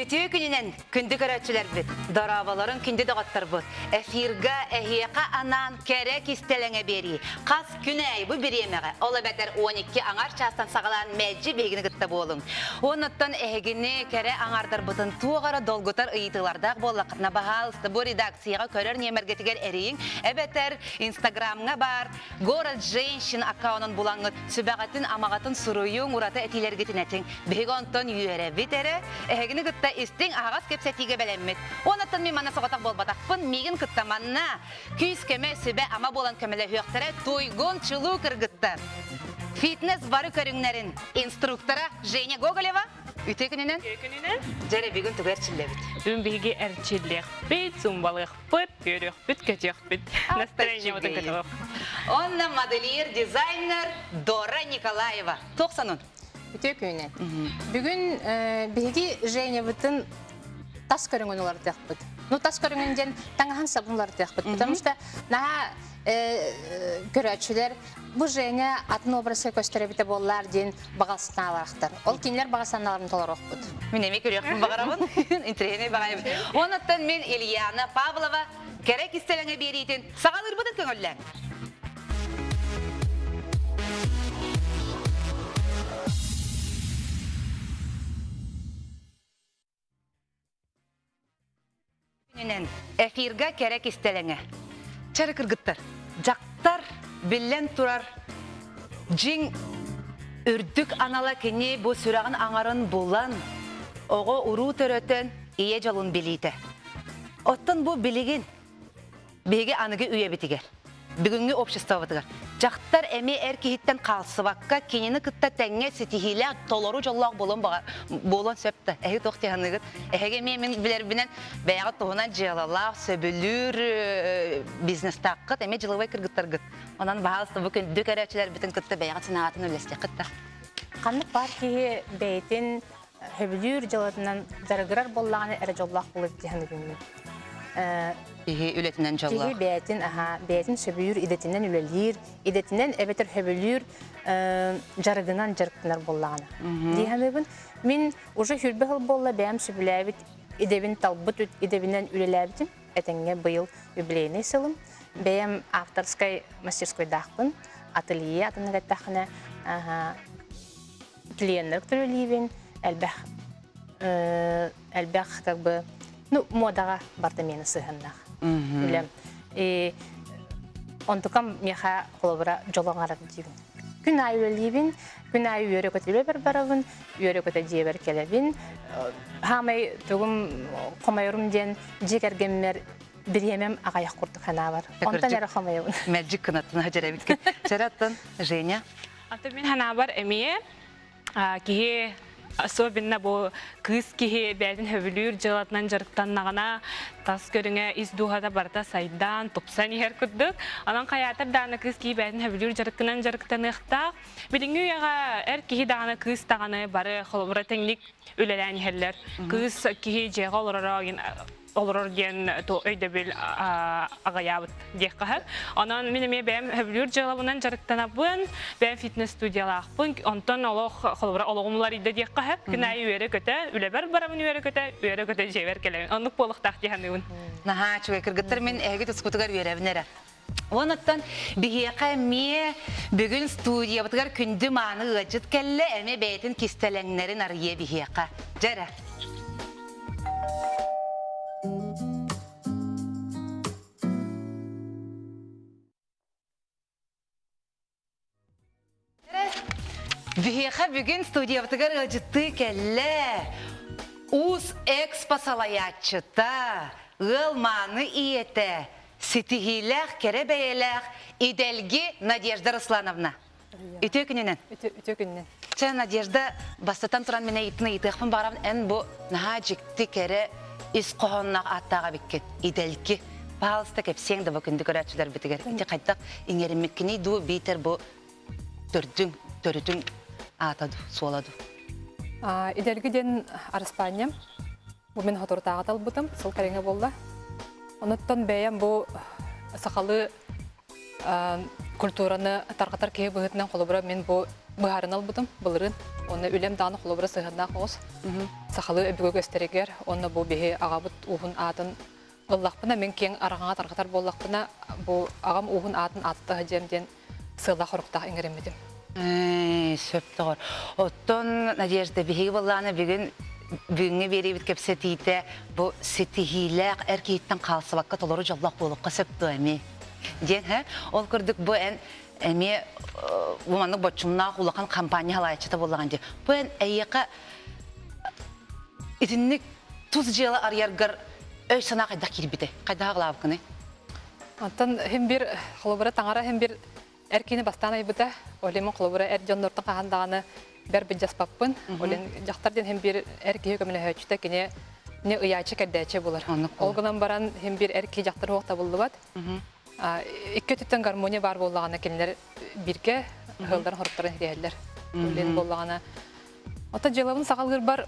Үтүө күнүнэн күндү көрөөччүлэрбит, дорооболорун күндү доҕотторбут. Эфирга эһиэхэ анаан кэрэ кистэлэҥэ биэрии. Хас күн аайы бу бириэмэҕэ, ол эбэтэр 12 аҥар чаастан саҕалаан мэлдьи биһигини кытта буолуҥ. Оннуттан эһигини кэрэ аҥардарбытын туох эрэ долгутар ыйытыылардаах буоллаххытына, баһаалыста бу редакцияҕа көрөр нүөмэргитигэр эрийиҥ, эбэтэр Инстаграмҥа баар Город женщин аккаунун булаҥҥыт сүбэҕитин-амаҕытын суруйуҥ, ураты этиилэргитин этиҥ. Биһиги онтон үөрэбит эрэ, эһигини кытта истиҥ аһаҕас кэпсэтиигэ бэлэммит. Уоннаттан мин манна соҕотох буолбатахпын, миигин кытта манна күүс-көмө, сүбэ-ама буолан көмөлөһүөхтэрэ туйгун чулуу кыргыттар. Фитнес бары көрүҥнэрин инструктора Женя Гоголева үтүө күнүнэн. Үтүө күнүнэн. Дьэ, бүгүн тугу эрчиллэбит? Бүгүн биһиги эрчиллиэхпит, зумбалыахпыт. Үөрүөхпүт, көтүөхпүт. Настроениебытын көтөҕүөх. Онно модельер, дизайнер Дора Николаева. Туох сонун? Үтүө күнүнэн. Бүгүн биһиги Женябытын тас көрүҥүн уларытыахпыт. Ну, тас көрүҥүн диэн таҥаһын сабын уларытыахпыт. Потому что наһаа көрөөччүлэр бу Женя атын образка көстөр эбитэ буоллар диэн баҕа санаалаахтар. Ол кинилэр баҕа санааларын толоруохпут. Мин эмиэ көрүөхпүн баҕарабын. Интэриэһинэй баҕайыбыт. Онуттан мин Ильяна Павлова кэрэ кистэлэҥэ биэриитин саҕалыырбытын көҥүллээҥ. Күнүнэн эфирга кэрэ кистэлэҥэ. Чары кыргыттар, дьахтар биллэн турар дьиҥ үрдүк анала кини бу сүрэҕин аҥарын булан, оҕо уруу төрөтөн ийэ дьолун билиитэ. Оттон бу билигин Биһиги аныгы үйэбитигэр, бүгүҥҥү обществобытыгар дьахтар эмиэ эр киһиттэн хаалсыбакка кинини кытта тэҥҥэ ситиһиилээх толору дьоллоох буолуон буолуон сөп да. Эһиги туох дии саныыгыт? Эһиги эмиэ мин билэрбинэн бэйэҕит туһунан дьыалалаах, сөбүлүүр бизнестааххыт, эмиэ дьылабай кыргыттаргыт. Онон баһаалыста бу күндү көрөөччүлэрбитин кытта бэйэҕит санааҕытын үллэстиэххит да. Ханнык баар киһи бэйэтин сөбүлүүр дьыалатынан дьарыгырар буоллаҕына эрэ дьоллоох буолар дии саныыбын мин. Киһи үлэтинэн дьоллоох. Киһи бэйэтин аһа, бэйэтин сөбүлүүр идэтинэн үлэлиир, идэтинэн эбэтэр сөбүлүүр дьарыгынан дьарыктанар буоллаҕына дии саныыбын. Мин уже сүүрбэ сыл буолла бэйэм сөбүлээбит идэбин талбыт идэбинэн үлэлээбитим. Этэҥҥэ быйыл юбилейный сылым. Бэйэм авторскай мастерскойдаахпын. Ателье атыннык эттэххинэ, клиеннэр төрөлүүбүн элбэх элбэх как бы ну модаҕа барда миэнэ сыһыаннаах үлэм и онтукам миэхэ холобура дьол оҥорор диибин күн аайы үлэлиибин күн аайы үөрэ көтө үлэбэр барабын үөрэ көтө дьиэбэр кэлэбин хаамай тугум хомойорум диэн дьиэ кэргэммэр бириэмэм аҕайах курдук санаабар онтон эрэ хомойобун мэлдьи кынаттын хадьарабиккин Сараттан Женя Аты мин санаабар эмиэ киһи особенно бу кыыс киһи бэйэтин хөбүлүүр дьыалатынан дьарыктаннаҕына тас көрүҥэ ис дууһата барыта сайдан тупсан иһэр курдук онон хайаатар даҕаны кыыс киһи бэйэтин хөбүлүүр дьарыккынан дьарыктаныахтаах билиҥҥи үйэҕэ эр киһи даҕаны кыыс даҕаны бары холобура тэҥник үлэлээн иһэллэр кыыс киһи дьиэҕэ олороро олорор диэн өйдөбүл аҕыйаабыт диэххэ сөп. Онон мин эмиэ бэйэм сөбүлүүр дьыалабынан дьарыктанабын, бэйэм фитнес-студиялаахпын, онтон олох холобура олоҕум уларыйда диэххэ сөп. Күн аайы үөрэ-көтө, үлэбэр барабын үөрэ-көтө, үөрэ-көтө дьиэбэр кэлэбин. Оннук буолуохтаах дии саныыбын. Наһаа үчүгэй кыргыттар мин эһиги тускутугар үөрэбин эрэ. Онуттан биһиэхэ эмиэ бүгүн студиябытыгар күндү мааны ыалдьыт кэллэ, эмиэ бэйэтин кистэлэҥнэрин арыйыа биһиэхэ. Дьэ эрэ. Биһиэхэ бүгүн студиябытыгар ыалдьыттыы кэллэ. Уус экспо салайааччыта, ыал мааны ийэтэ, ситиһиилээх кэрэ бэйэлээх Идэлги Надежда Руслановна. Үтүө күнүнэн. Үтүө күнүнэн. Чэ, Надежда, бастатан туран мин эйиттин ыйытыахпын баҕарабын. Эн бу наһаа дьикти кэрэ ис хоһоонноох ааттаах эбиккин. Идэлги. Паалыста кэпсиэҥ да бу күндү көрөөччүлэрбитигэр. Ити хайдах иҥэриммиккиний дуу, биитэр бу төрдүҥ, төрүтүҥ аата дуу, суола дуу? Идэлги диэн араспаанньам. Бу мин соторутааҕы талбытым, сыл кэриҥэ буолла. Онуттан бэйэм бу сахалыы культураны тарҕатар киһи быһыытынан холобура мин бу быһаарына ылбытым былырыын. Онно үлэм даҕаны холобура сыһыаннаах оҕус. Сахалыы өбүгэ көстөрүгэр, онно бу биһи аҕабыт ууһун аатын ыллахпына, мин киэҥ араҥаҕа тарҕатар буоллахпына, бу аҕам ууһун аатын аатыта сылдьыам диэн сыаллаах-соруктаах иҥэриммитим. Сөп доҕор. Оттон Надежда, биһиги былаана бүгүн бүгүҥҥү биэриибит кэпсэтиитэ бу ситиһиилээх эр киһиттэн хаалсыбакка толору дьоллоох буолуохха сөп дуо эмиэ? Диэн, һэ? Ол курдук бу эн эмиэ бу маннык боччумнаах улахан компания халаайчыта буоллаҕын дии. Бу эн эйиэхэ итинник тус дьыала арыйаргар өй-санаа хайдах киирбитэй? Хайдах аҕалаабыккыный? Онтон иһин бир холобура таҥара иһин бир эр киһини бастаан айбыта. Олимын холобура эр дьоннортон хаһан даҕаны бэр былдьаспаппын. Олин дьахтар диэн иһин бир эр киһи көмөлөһөөччүтэ кини не ыйааччы кэрдээччи булар. Ол гынан баран иһин бир эр киһи дьахтар уох табыллыбат. Икки өттүттэн гармония баар буоллаҕына кинилэр биргэ ыһылларын хоруктарын хириһэллэр. Олин буоллаҕына Ота дьыалабын саҕалыырбар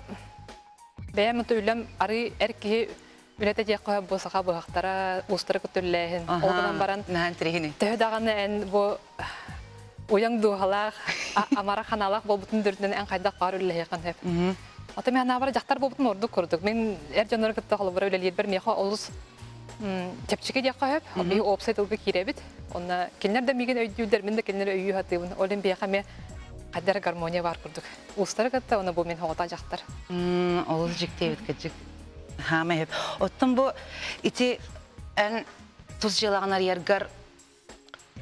бэйэм үлэм арыы эр киһи үлэтэ диэххэ бу саха быһахтара уустара көтүллээһин ол гынан баран төһө даҕаны эн бу уйаҥ дууһалаах амара ханаалаах буолбутун үрдүнэн эн хайдах баар үлэлэһиэххин сөп Ото мен анаабар дьахтар буолбутум ордук курдук. Мин эр дьоннору кытта холобура үлэлиирбэр миэхэ олус чэпчэки диэххэ сөп. Биһи уопсай тылга киирэбит. Онно кинилэр да миигин өйдүүллэр, мин да кинилэри өйүү сатыыбын. Ол иһин биһиэхэ эмиэ хайдах гармония баар курдук. Уустары кытта уонна бу мин оҕото дьахтар. Олус дьикти эбит кырдьык. Хаама иһип. Оттон бу ити эн тус дьыалаҕын арыйаргар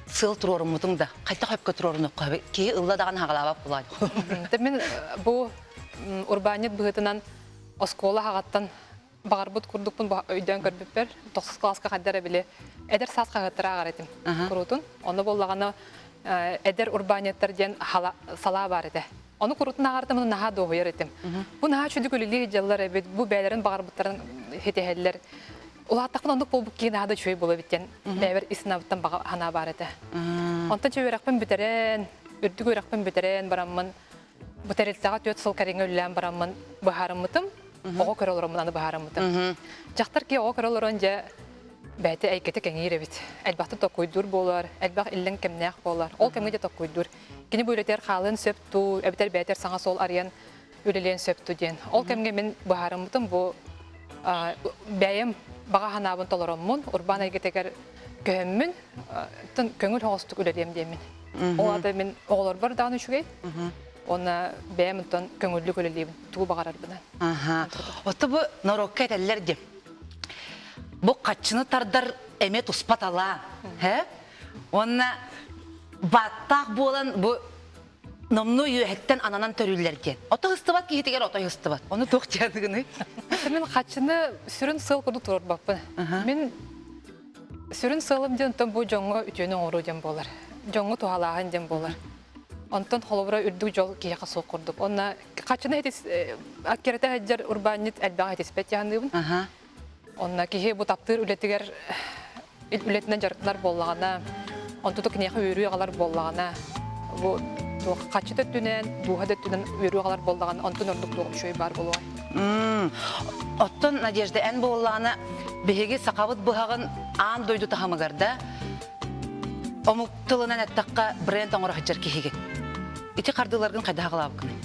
сыал туруоруммутуҥ да хайдах өпкө туруорунукка киһи ылла даҕаны хагалаабат буолаан. Мин бу урбаанньыт быһыытынан оскуола хаҕаттан баҕарбыт курдукпун өйдөөн көрбүппэр тохсус кылааска хайдар били эдэр саас хаһыаттары ааҕар этим куруутун. Онно буоллаҕына эдэр урбаанньыттар диэн салаа баар этэ. Ону курутун ааҕартым, ону наһаа дуоһуйар этим. Бу наһаа үчүгэй үлэлии дьаллар эбит, бу бэйэлэрин баҕарбыттарын хитиһэллэр. Улааттахпын оннук буолбут киһи наһаа да үчүгэй буолар эбит диэн бэйэбэр ис санаабыттан баҕа санаа баар этэ. Онтон чэ үөрэхпин бүтэрэн, үрдүк үөрэхпин бүтэрэн бараммын, бу тэрилтэҕэ 4 сыл кэриҥэ үлэлээн бараммын быһаарыммытым. Оҕо көрө олороммун аны быһаарыммытым. Дьахтар киһи оҕо көрө олорон дьэ бэйэтэ эйгэтэ кэҥиир эбит. Элбэхтик токкуйдуур буолар, элбэх иллэҥ кэмнээх буолар. Ол кэмҥэ дьэ токкуйдуур. Кини бу үлэтигэр хаалыан сөп дуу, эбэтэр бэйэтэр саҥа суол арыйан үлэлиэн сөп дуу диэн. Ол кэмҥэ мин быһаарыммытым бу бэйэм баҕа санаабын толороммун, урбаан эйгэтигэр көһөммүн, көҥүл соҕустук үлэлиэм диэммин. Ол аата мин оҕолорбор даҕаны үчүгэй, уонна бэйэм онтон көҥүллүк үлэлиибин, тугу баҕарарбынан. Ото бу норуокка этэллэр дии. Бу хаччыны тардар эмиэ туспа талаан. Уонна бааттаах буолан бу номнуо үөһэттэн ананан төрүүллэр диэн. Ото ыстыбат киһитигэр отой ыстыбат. Ону туох дьаныгыный? Мин хаччыны сүрүн сыал курдук туруорбаппын. Мин сүрүн сыалым диэн онтон бу дьоҥҥо үтүөнү оҥоруу диэн буолар. Дьоҥҥо туһалааһын диэн буолар. Онтон холобура үрдүк дьол киһиэхэ суох курдук. Онно хаччыны аккерете сылдьар урбаанньыт элбэҕи этиспэт дьаһаныыбын. Онно киһи бу таптыыр үлэтигэр үлэтинэн дьарыктанар буоллаҕына, онтута киниэхэ үөрүү аҕалар буоллаҕына, бу туох хаччы өттүнэн, дууһа да өттүнэн үөрүү аҕалар буоллаҕына, онтон ордук туох үчүгэй баар буолуой? Оттон Надежда, эн буоллаҕына, биһиги сахабыт быһаҕын аан дойду таһымыгар да омук тылынан эттэххэ бренд оҥоро сылдьар киһигин. Ити хардыыларгын хайдах аҕалаабыккыный?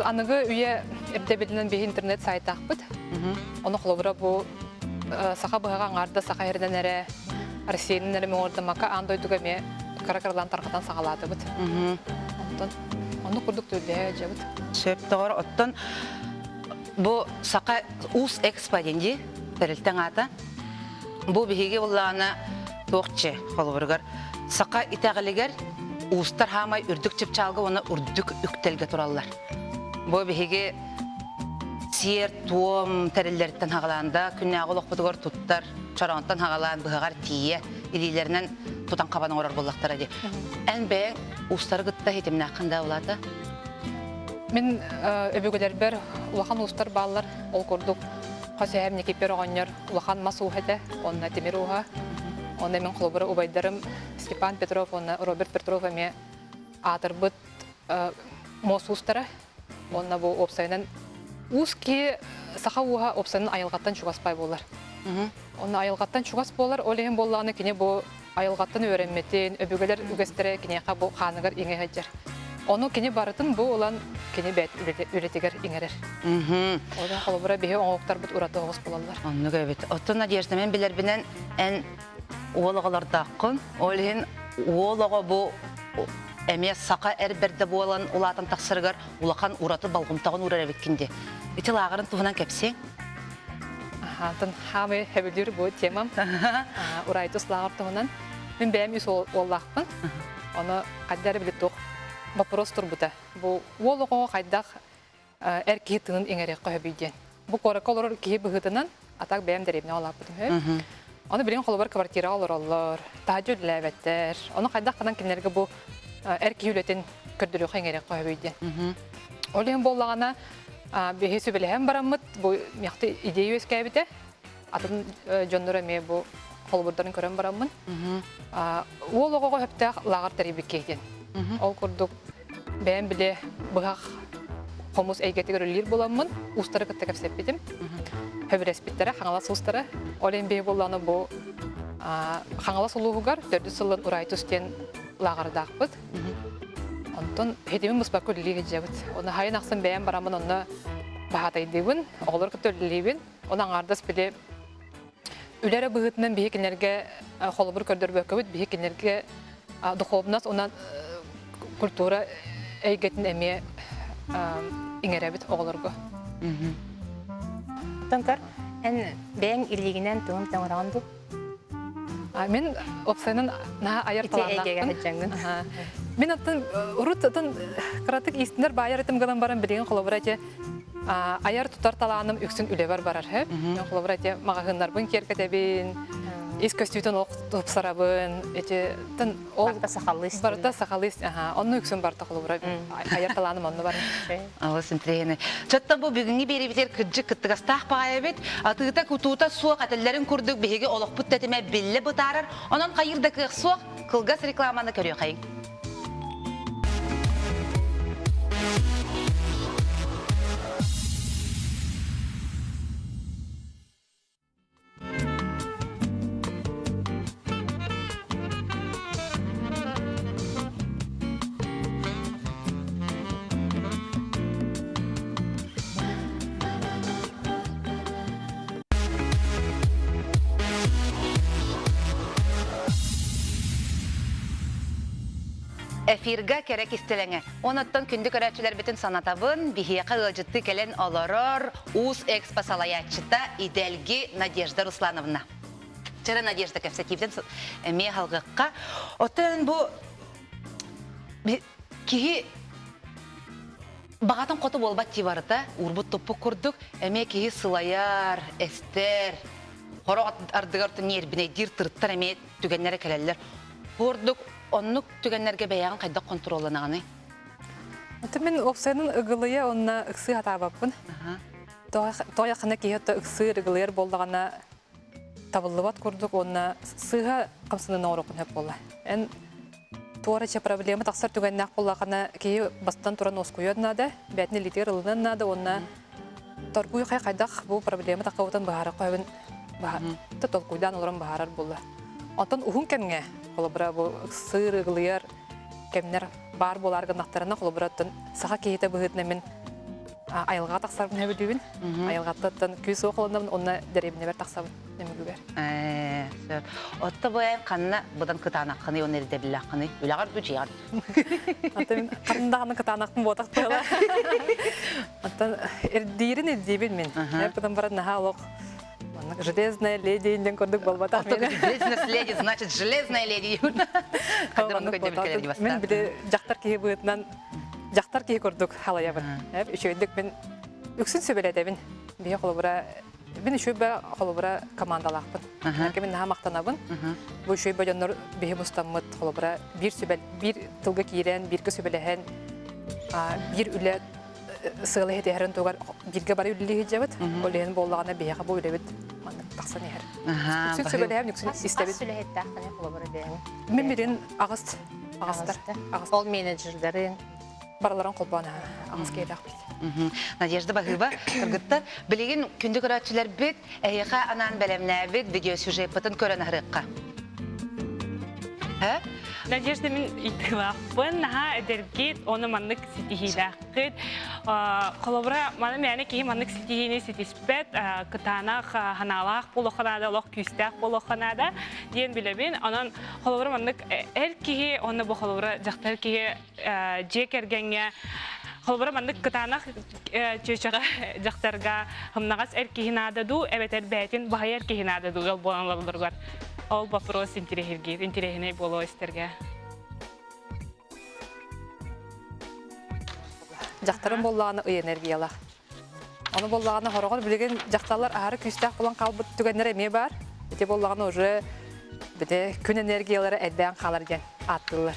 Аныгы үйэ ирдэбилинэн биһи интернет сайтаахпыт. Ону холобура бу саха быһаҕа аҥаарда саха эринэн эрэ Россиянын эрэ мөҥөрдаммакка аан дойдуга эмиэ кыра-кыралаан тарҕатан саҕалаатыбыт. Онтон оннук курдук түллэһэ дьабыт. Сөп доҕор, оттон бу Саха Уус Экспо диэн дии тэрилтэҥ аата. Бу биһиги буллаҕына туохче холобуругар саха итэҕэлигэр уустар хаамай үрдүк чыпчаалга уонна үрдүк үктэлгэ тураллар. Бу биһиги сиэр-туом тэриллэриттэн хаҕалаан да күннээҕи олохпутугар туттар чороонтон хаҕалаан быһаҕар тиийэ илиилэринэн тутан хабан оҥорор буоллахтара дии. Эн бэйэҥ уустары кытта хитимнээххин да улаата? Мин өбүгэлэрбэр улахан уустар бааллар. Ол курдук хос эһэм Никиппер оҕонньор улахан мас ууһа этэ, уонна тимир ууһа. Онно мин холобура убайдарым Степан Петров уонна Роберт Петров эмиэ аатырбыт муос уустара. Уонна бу уопсайынан уус киһи саха ууһа уопсайынан айылҕаттан чугас бай буолар. Онно айылҕаттан чугас буолар, ол иһин буоллаҕына кини бу айылҕаттан үөрэммитин, өбүгэлэр үгэстэрэ киниэхэ бу хааныгар иҥэ сылдьар. Ону кини барытын бу ылан кини бэйэт үлэтигэр иҥэрэр. Онон холобура биһи оҥоһуктарбыт ураты оҕус буолаллар. Оннук эбит. Оттон Надежда, мен билэрбинэн эн уол оҕолордооххун. Ол иһин уол оҕо бу эмиэ саха эр бэрдэ буолан улаатан тахсарыгар улахан ураты болҕомтоҕун уурар эбиккин дии. Ити лааҕырын туһунан кэпсиэҥ. Антон хаамый хэбилүүр бу темам. Урайтус лааҕыр туһунан. Мин бэйэм үс уоллаахпын. Ону хайда эрэ били туох вопрос турбута. Бу уол оҕоҕо хайдах эр киһи тыынын иҥэриэххэ сөбүй диэн. Бу куоракка олорор киһи быһыытынан, а так бэйэм дэриэбинэҕэ улааппытым үһү. Ону билигин холобур квартираҕа олороллор, таһырдьа үлэлээбэттэр. Ону хайдах гынан кинилэргэ бу эр киһи үлэтин көрдөрүөххэ иҥэриэххэ сөбүй диэн. Ол иһин буоллаҕына, биһи сүбэлэһэн бараммыт, бу миэхэ идея үөскээбитэ. Атын дьоннор эмиэ бу холобурдарын көрөн бараммын. Уол оҕоҕо сөптөөх лааҕыр тэрийбиккэ диэн. Ол курдук бэйэм били быһах хомус эйгэтигэр үлэлиир буоламмын уустары кытта кэпсэппитим. Хөбүлэспиттэрэ Хаҥалас уустара. Ол иһин биһи буоллаҕына бу Хаҥалас улууһугар төрдүс сылын Урайтус диэн лааҕырдаахпыт. Онтон хитимин быспакка үлэлии сылдьабыт. Оны хайын ахсын бэйэм бараммын онно баһаатайдыыбын, оҕолор кытта үлэлиибин. Оны аҥаардас били үлэ эрэ быһыытынан биһи кинилэргэ холобур көрдөрбөккөбүт, биһи кинилэргэ духовность уонна культура эйгэтин эмиэ иҥэрэбит оҕолорго. Оттон көр, эн бэйэҥ илиигинэн тугун тоҥороҕун дуу? Мин уопсайынан наһаа айар талааннаахпын. Мин аттан урут атын кыратык иистинэр баайар этим гынан баран билигин холобура эти айар тутар талааным үксүн үлэбэр барар һэ. Холобура эти маҕаһыыннарбын киэргэтэбин, ис көстүүтүн олох тупсарабын, эти тын ол Барыта сахалыы барыта сахалыы онну үксүн барыта холобура айар талааным онно барар. Алыс интириэһинэй. Чаттан бу бүгүҥҥү биэриибитигэр кырдьык кыттыгастаах баҕайы эбит. Атыыта кутуута суох этэллэрин курдук биһиги олохпут тэтимэ биллэ бытаарар. Онон хайыыр да кыах суох. Кылгас рекламаны көрүөххэйиҥ. Эфирга кэрэ кистэлэҥэ. Онуттан күндү көрөөччүлэрбитин санатабын, биһиэхэ ыалдьыттыы кэлэн олорор Уус Экспо салайааччыта Идэлги Надежда Руслановна. Чара Надежда кэпсэтиибитин эмиэ халгыкка. Оттон бу киһи баҕатын хоту буолбат дии барыта, уурбут туппут курдук, эмиэ киһи сылайар, эстэр, хорох ардыгар ньиэрбинэйдиир тырыттар эмиэ түгэннэрэ кэлэллэр. Курдук оннук түгэннэргэ бэйэҕин хайдах хонтуруолланаҕыный? Аты мин уопсайынан ыгылыйа уонна ыксыы хатаабаппын. Тоҕо киһи отто ыксыыр, ыгылыйар буоллаҕына табыллыбат курдук уонна сыыһа хамсаныыны оҥоруоххун сөп буолла. Эн туора чэ проблема тахсар түгэннээх буоллаҕына киһи бастан туран уоскуйуон наада, бэйэтин илиитигэр ылыныан наада уонна торгуй хайдах бу проблема таххабытын быһаарар хоһобун толкуйдаан олорон быһаарар буолла. Онтон уһун кэмҥэ холобура бу ыксыыр, ыгылыйар кэмнэр баар буолаар гыннахтарына холобура саха киһитэ быһыытынан мин айылҕаҕа тахсарбын сөбүлүүбүн. Айылҕаттан күүс суох ылынабын уонна дэриэбинэбэр тахсабын нөмүгүгэр. Сөп. Отто бу эн ханна быдан кытаанаххыный уонна ирдэбиллээххиний? Үлэҕэр дуу дьиэҕэр? Аты мин ханна даҕаны кытаанахпын буотах тыала. Оттон ирдиирин ирдиибин мин. Быдан баран наһаа олох железная леди диэн курдук буолбатах. Железная леди, значит, железная леди. Мин били дьахтар киһи быһыытынан дьахтар киһи курдук халайабын. Үчүгэйдик мин үксүн сүбэлэтэбин. Биһи холобура мин үчүгэй холобура командалаахпын. Мин наһаа махтанабын. Бу үчүгэй дьоннор биһи мустаммыт холобура биир сүбэл биир тылга киирэн, бииргэ сүбэлэһэн биир үлэ сыала иһитиһэрин тугар бииргэ бары үлэлии сылдьабыт. Ол иһин буоллаҕына биһиэхэ бу үлэбит маннык тахсан иһэр. Үксүн сүбэлэһэм, үксүн истэбит. Сүлэһиттээххиний холобура бэйэҥ? Мин билин аҕыс аҕастар. Ол менеджердарын барыларын холбоон аҕыс киһилээхпит. Надежда Баһыыба, кыргыттар, билигин күндү көрөөччүлэрбит эһиэхэ анаан бэлэмнээбит видеосюжеппытын көрөн аһарыахха. Э? Надежда мин ыйтыылаахпын, наһаа эдэргит, ону маннык ситиһиилээххит. Холобура, маны мээнэ киһи маннык ситиһиини ситиспэт, кытаанах, ханаалаах буолуохха наада, олох күүстээх буолуохха наада диэн билэбин. Онон холобура маннык эр киһи уонна бу холобура дьахтар киһи дьиэ кэргэҥҥэ холобура маннык кытаанах чүөчэҕэ дьахтарга хымнаҕас эр киһи наада дуу эбэтэр бэйэтин баһыйар киһи наада дуу ыал буолан олороллоругар ол вопрос интириэһиргиир интириэһинэй буолуо истэргэ. Дьахтарым буоллаҕына ый энергиялаах. Ону буоллаҕына хороҕор билигин дьахталлар аһары күүстээх буолан хаалбыт түгэннэр эмиэ баар. Ити буоллаҕына уже бите күн энергиялара элбээн хаалар диэн ааттыыллар.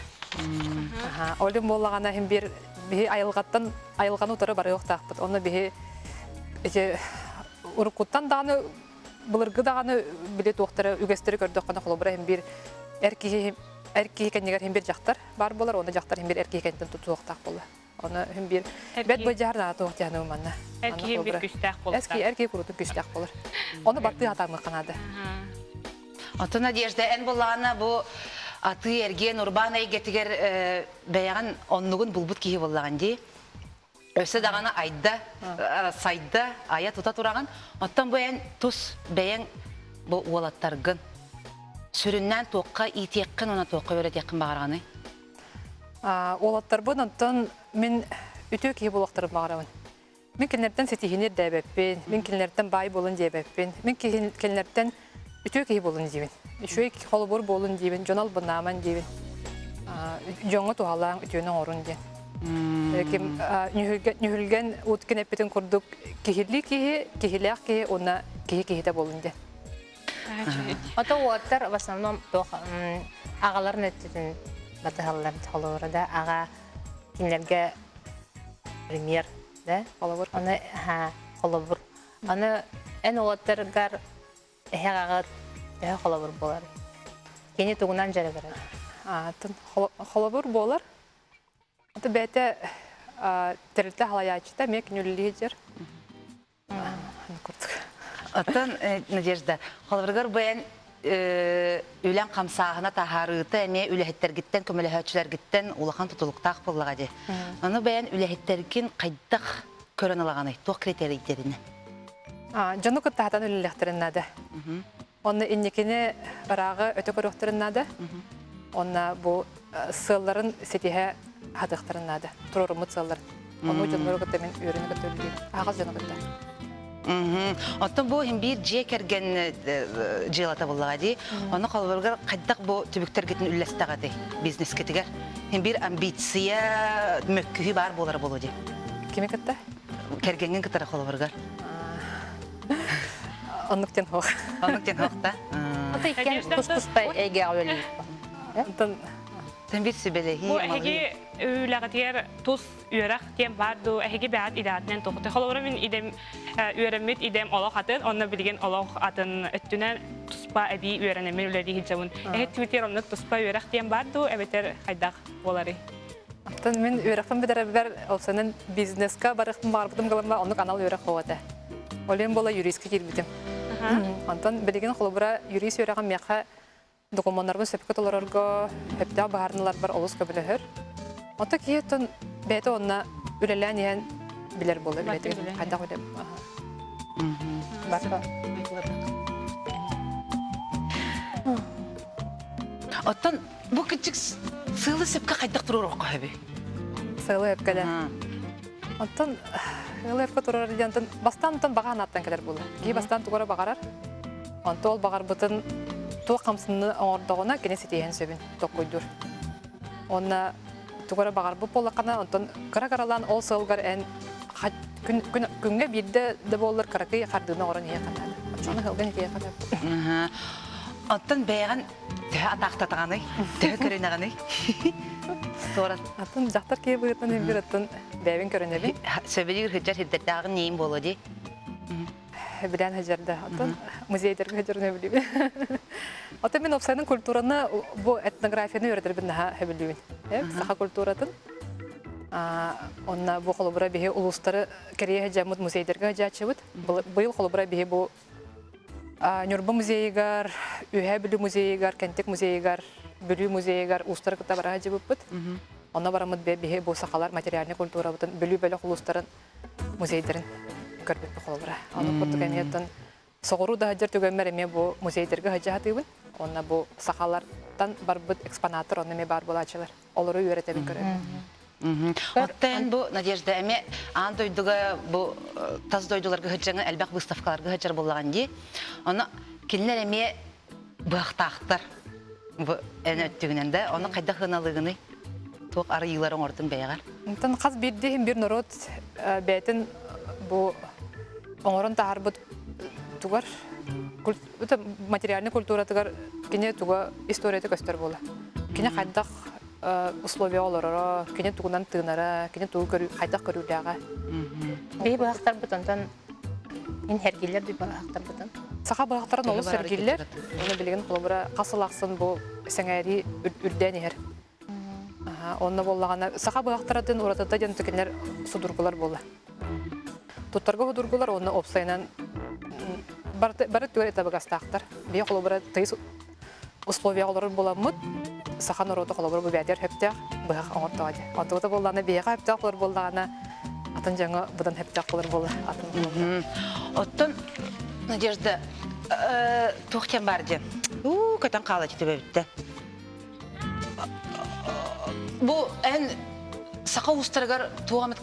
Ол иһин буоллаҕына иһин биир биһи айылҕаттан айылҕаны утары барыахтаахпыт. Онно биһи ити уруккуттан даҕаны былыргы даҕаны били туохтара үгэстэри көрдөххүнэ холобура иһин биир эр киһи эр киһи кэннигэр иһин биир дьахтар баар буолар уонна дьахтар иһин биир эр киһи кэнниттэн тутуохтаах буолар. Оны иһин биир бэт быдьаар наада туох диэни манна. Эр киһи биир күстээх буолар. Эр киһи курутун күстээх буолар. Оны баттыы хатаамыахха наада. Оттон Надежда, эн буллаҕына бу атыы эргиэн урбаан эйгэтигэр бэйэҕин оннугун булбут киһи буоллаҕын дии. Өссө даҕаны айда, сайда, айа тута тураҕын. Оттон бу эн тус бэйэҥ бу уолаттаргын сүрүннээн туохха иитиэххин уонна туохха үөрэтиэххин баҕараҕыный? Уолаттарбын онтон мин үтүө киһи буолуохтарын баҕарабын. Мин кинилэртэн ситиһиини ирдээбэппин, мин кинилэртэн баай буолун диэбэппин, мин кинилэртэн үтүө киһи буолун диибин. Үчүгэй холобур буолун диибин, дьон албыннааман диибин. Дьоҥҥо туһалааҥ, үтүөнү оҥорун диэн. Ким нүһүлгэн Уткин эппитин курдук киһилии киһи, киһилээх киһи уонна киһи киһитэ буолун диэн. Ото уоттар в основном туох аҕаларын өттүтүн батыһаллар холобура да аҕа кинилэргэ пример да Холобур. Аны холобур. Аны эн уолаттаргар эһэх аҕа төһө холобур буолар? Кини тугунан дьарыгырар? Холобур буолар. Аты бэйэтэ тэрилтэ халайааччыта эмиэ күнүллүү дьэр. Оттон Надежда, холобургар бу эн үлэҥ хамсааһына таһаарыыта эмиэ үлэһиттэргиттэн, көмөлөһөөччүлэргиттэн улахан тутулуктаах буоллаҕа дии. Ону бэйэн үлэһиттэргин хайдах көрөн ылаҕыный? Туох критерийдэринэн? Дьону кытта хатан үлэлиэхтэрин наада. Онно инникини ырааҕы өтө көрүөхтэрин наада. Онно бу сыалларын ситиһэ хатыахтарын наада. Туруоруммут сыалларын. Ону дьоннору кытта мин үөрэнэ кытта үлэлиибин. Аҕас дьону кытта. Оттон бу иһин биир дьиэ кэргэн дьыалата буоллаҕа дии. Ону холобургар хайдах бу түбүктэргитин үллэстэҕитий бизнескитигэр? Иһин биир амбиция, мөккүһүү баар буолара буолуо дии. Кими кытта? Кэргэҥҥин кытары холобургар. Оннук диэн суох. Оннук диэн суох да? Ото иккиэн тус-туспа эйгэҕэ үлэлиир. Онтон Тэн бир сүбэлэһии, Бу эһиги үлэҕитигэр тус үөрэх диэн баар дуу, эһиги бэйэҕит идэҕитинэн туохтуй? Холобура мин идэм үөрэммит идэм олох атын, онно билигин олох атын өттүнэн туспа эбии үөрэнэммин үлэлии сылдьабын. Эһи түмүтүгэр оннук туспа үөрэх диэн баар дуу, эбэтэр хайдах буоларый? Оттон мин үөрэхпин бүтэрэрбэр олсанын бизнеска барыахпын баҕарбытым гылымма оннук анал үөрэх суох этэ. Ол иһин буола юристка киирбитим. Онтон билигин холобура юрист үөрэҕим миэхэ докумуоннарбын сөпкө толорорго, сөптөөх быһаарыныыларбар олус көмөлөһөр. Онто киһи оттон бэйэтэ онно үлэлээн иһэн билэр буолар үлэтин хайдах үлэ Оттон Бу кыччык сыалы сөпкө хайдах туруоруохха сөбүй? Сыалы сөпкө Онтон сыалы сөпкө туруорар диэн онтон бастаан онтон баҕа санааттан кэлэр буолар. Киһи бастаан тугу эрэ баҕарар. Онто ол баҕарбытын туох хамсыны оҥордоҕуна кини ситиһэн сөбүн токкуйдуур. Уонна тугу эрэ баҕарбыт буоллаххына онтон кыра-кыралаан ол сыалгар эн күҥҥэ биирдэ да буоллар кыракый хардыыны оҥорон иһиэххэ наада. Оччоҕуна сылгын итиэххэ наада. Оттон бэйэҕин Төһө атаахтатаҕыный? Төһө көрүнэҕиний? Туора. Атын дьахтар киһи быһыытынан бир атын бэйэбин көрүнэбин. Сөбүлүүр сылдьар сирдэрдээҕин ньиим буолуо дии. Билэн сылдьарда. Оттон музейдарга сылдьарын сөбүлүүбүн. Оттон мин уопсайынан культураны бу этнографияны үөрэтэрбин наһаа сөбүлүүбүн. Саха культуратын. Онно бу холобура биһи улуустары кэрийэ сылдьаммыт музейдарга сылдьааччыбыт. Быйыл холобура биһи бу Ньурба музейыгар, Үөһээ Бүлүү музейыгар, Кэнтик музейыгар. Бүлүү музейыгар уустары кытта бара сылдьыбыппыт. Онно бараммыт биһи бу сахалар материальнай культурабытын Бүлүү бөлөх улуустарын музейдарын көрбүппүт холобура. Ону курдук эмиэ оттон соҕуруу да сылдьар түгэммэр эмиэ бу музейдарга сылдьа сатыыбын. Уонна бу сахалартан барбыт экспонаттар онно эмиэ баар буолааччылар. Олору үөрэтэбин көрөбүн. Оттон бу Надежда эмиэ аан дойдуга бу тас дойдуларга сылдьаҥы элбэх выставкаларга сылдьар буоллаҕын дии. Ону кинилэр эмиэ быһахтаахтар бу эн өттүгүнэн да ону хайдах ыналыгыный туох арыйыылар оҥордуҥ бэйэҕэр Онтон хас биирдии иһин биир норуот бэйэтин бу оҥорон таһаарбыт тугар материальнай культуратыгар кини туга историята көстөр буола. Кини хайдах условия олороро, кини тугунан тыынара, кини тугу көрүү, хайдах көрүүлээҕэ. Биһи быһахтарбыт онтон ин сэргииллэр дүй быһахтарбытын. Саха быһахтарын олус сэргииллэр. Уонна билигин холобура хас сыл ахсын бу сэҥээрии үрдээн иһэр. Онно буоллаҕына саха быһахтаратын уратыта диэн кинилэр судургулар буолла. Туттарга судургулар уонна уопсайынан бары түгэр табыгастаахтар. Биһи холобура тыйыс условияҕа олорор буоламмыт, саха норуота холобура бу бээтигэр сөптөөх быһах оҥортоҕо дии. Онтугута буоллаҕына биһиэхэ сөптөөх болар буоллаҕына атын дьоҥҥо быдан сөптөөх болар буолла атын Оттон Надежда туох диэн баар диэн уу көтөн хаала түбэбиттэ Бу эн саха уустарыгар туох эмит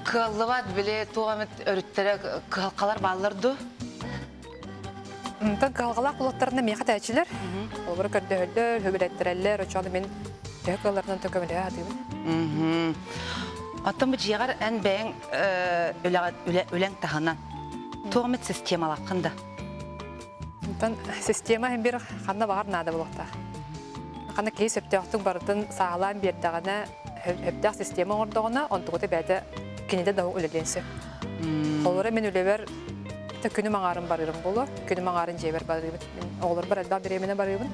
кыаллыбат били туох эмит өрүттэрэ кыһалҕалар бааллар дуу? Онтон кыһалҕалаах булаттарына миэхэ тээчилэр. Олору көрдөһөллөр, хөбүлэттэрэллэр, очону мин төһө кыалларынан төкөмөлөһө сатыыбын. Оттон бу дьиэҕэр эн бэйэҥ үлэҥ таһынан туох эмит системалааххын да? Онтон система иһин бир ханна баҕар наада буолуохтаах. Ханна киһи сөптөөхтүк барытын саҕалаан биэрдэҕинэ, сөптөөх система оҥордоҕуна, онтугута бэйэтэ кинитэ да үлэлиэн сөп. Холобура мин үлэбэр күнүм аҥаарын барыырым буолуо, күнүм аҥаарын дьиэбэр барыыбын. Мин оҕолорбор элбэх бириэмэни барыыбын.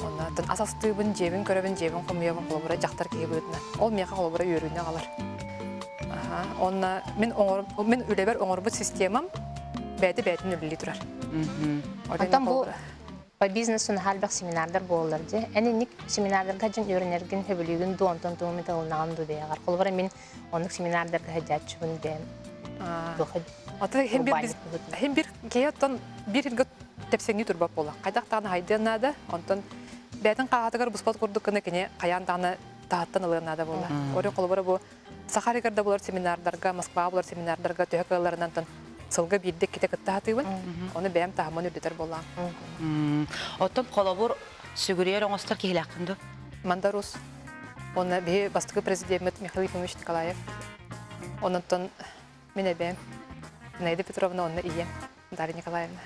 Онно ас астыыбын, дьиэбин көрөбүн, дьиэбин хомуйабын, холобура дьахтар киһи быһыытынан. Ол миэхэ холобура үөрүүнү аҕалар. Онно мин оҥор мин үлэбэр оҥорбут системам бэйэтэ бэйэтин үлэлии турар. Онтон бу по бизнесу наһаа семинардар буолаллар дии. Эн инник семинардарга дьон үөрэнэргин сөбүлүүгүн дуу, онтон тугу эмит ылынаҕын дуу бэйэҕэр. Холобура мин оннук семинардарга сылдьааччыбын бэйэм. Ата хим бир хим бир киһи оттон биир иргэ тэпсэҥнии турбат буола. Хайдах даҕаны хайдыан наада, онтон бэйэтин хааһатыгар буспат курдук гына кини хайаан даҕаны таһыттан ылыан наада буолла. Орой холобура бу Саха сиригэр да булар семинардарга, Москваҕа булар семинардарга төһө кыалларынан сылга биирдэ иккитэ кытта сатыыбын. Ону бэйэм таһыммын үрдэтэр буоллаҕым. Оттон холобур сүгүрүйэр оҥостор киһилээххин дуо? Мандарус. Уонна биһи бастакы президеммит Михаил Ефимович Николаев. Ононтон мин эбээм Зинаида Петровна уонна ийэм Дарья Николаевна.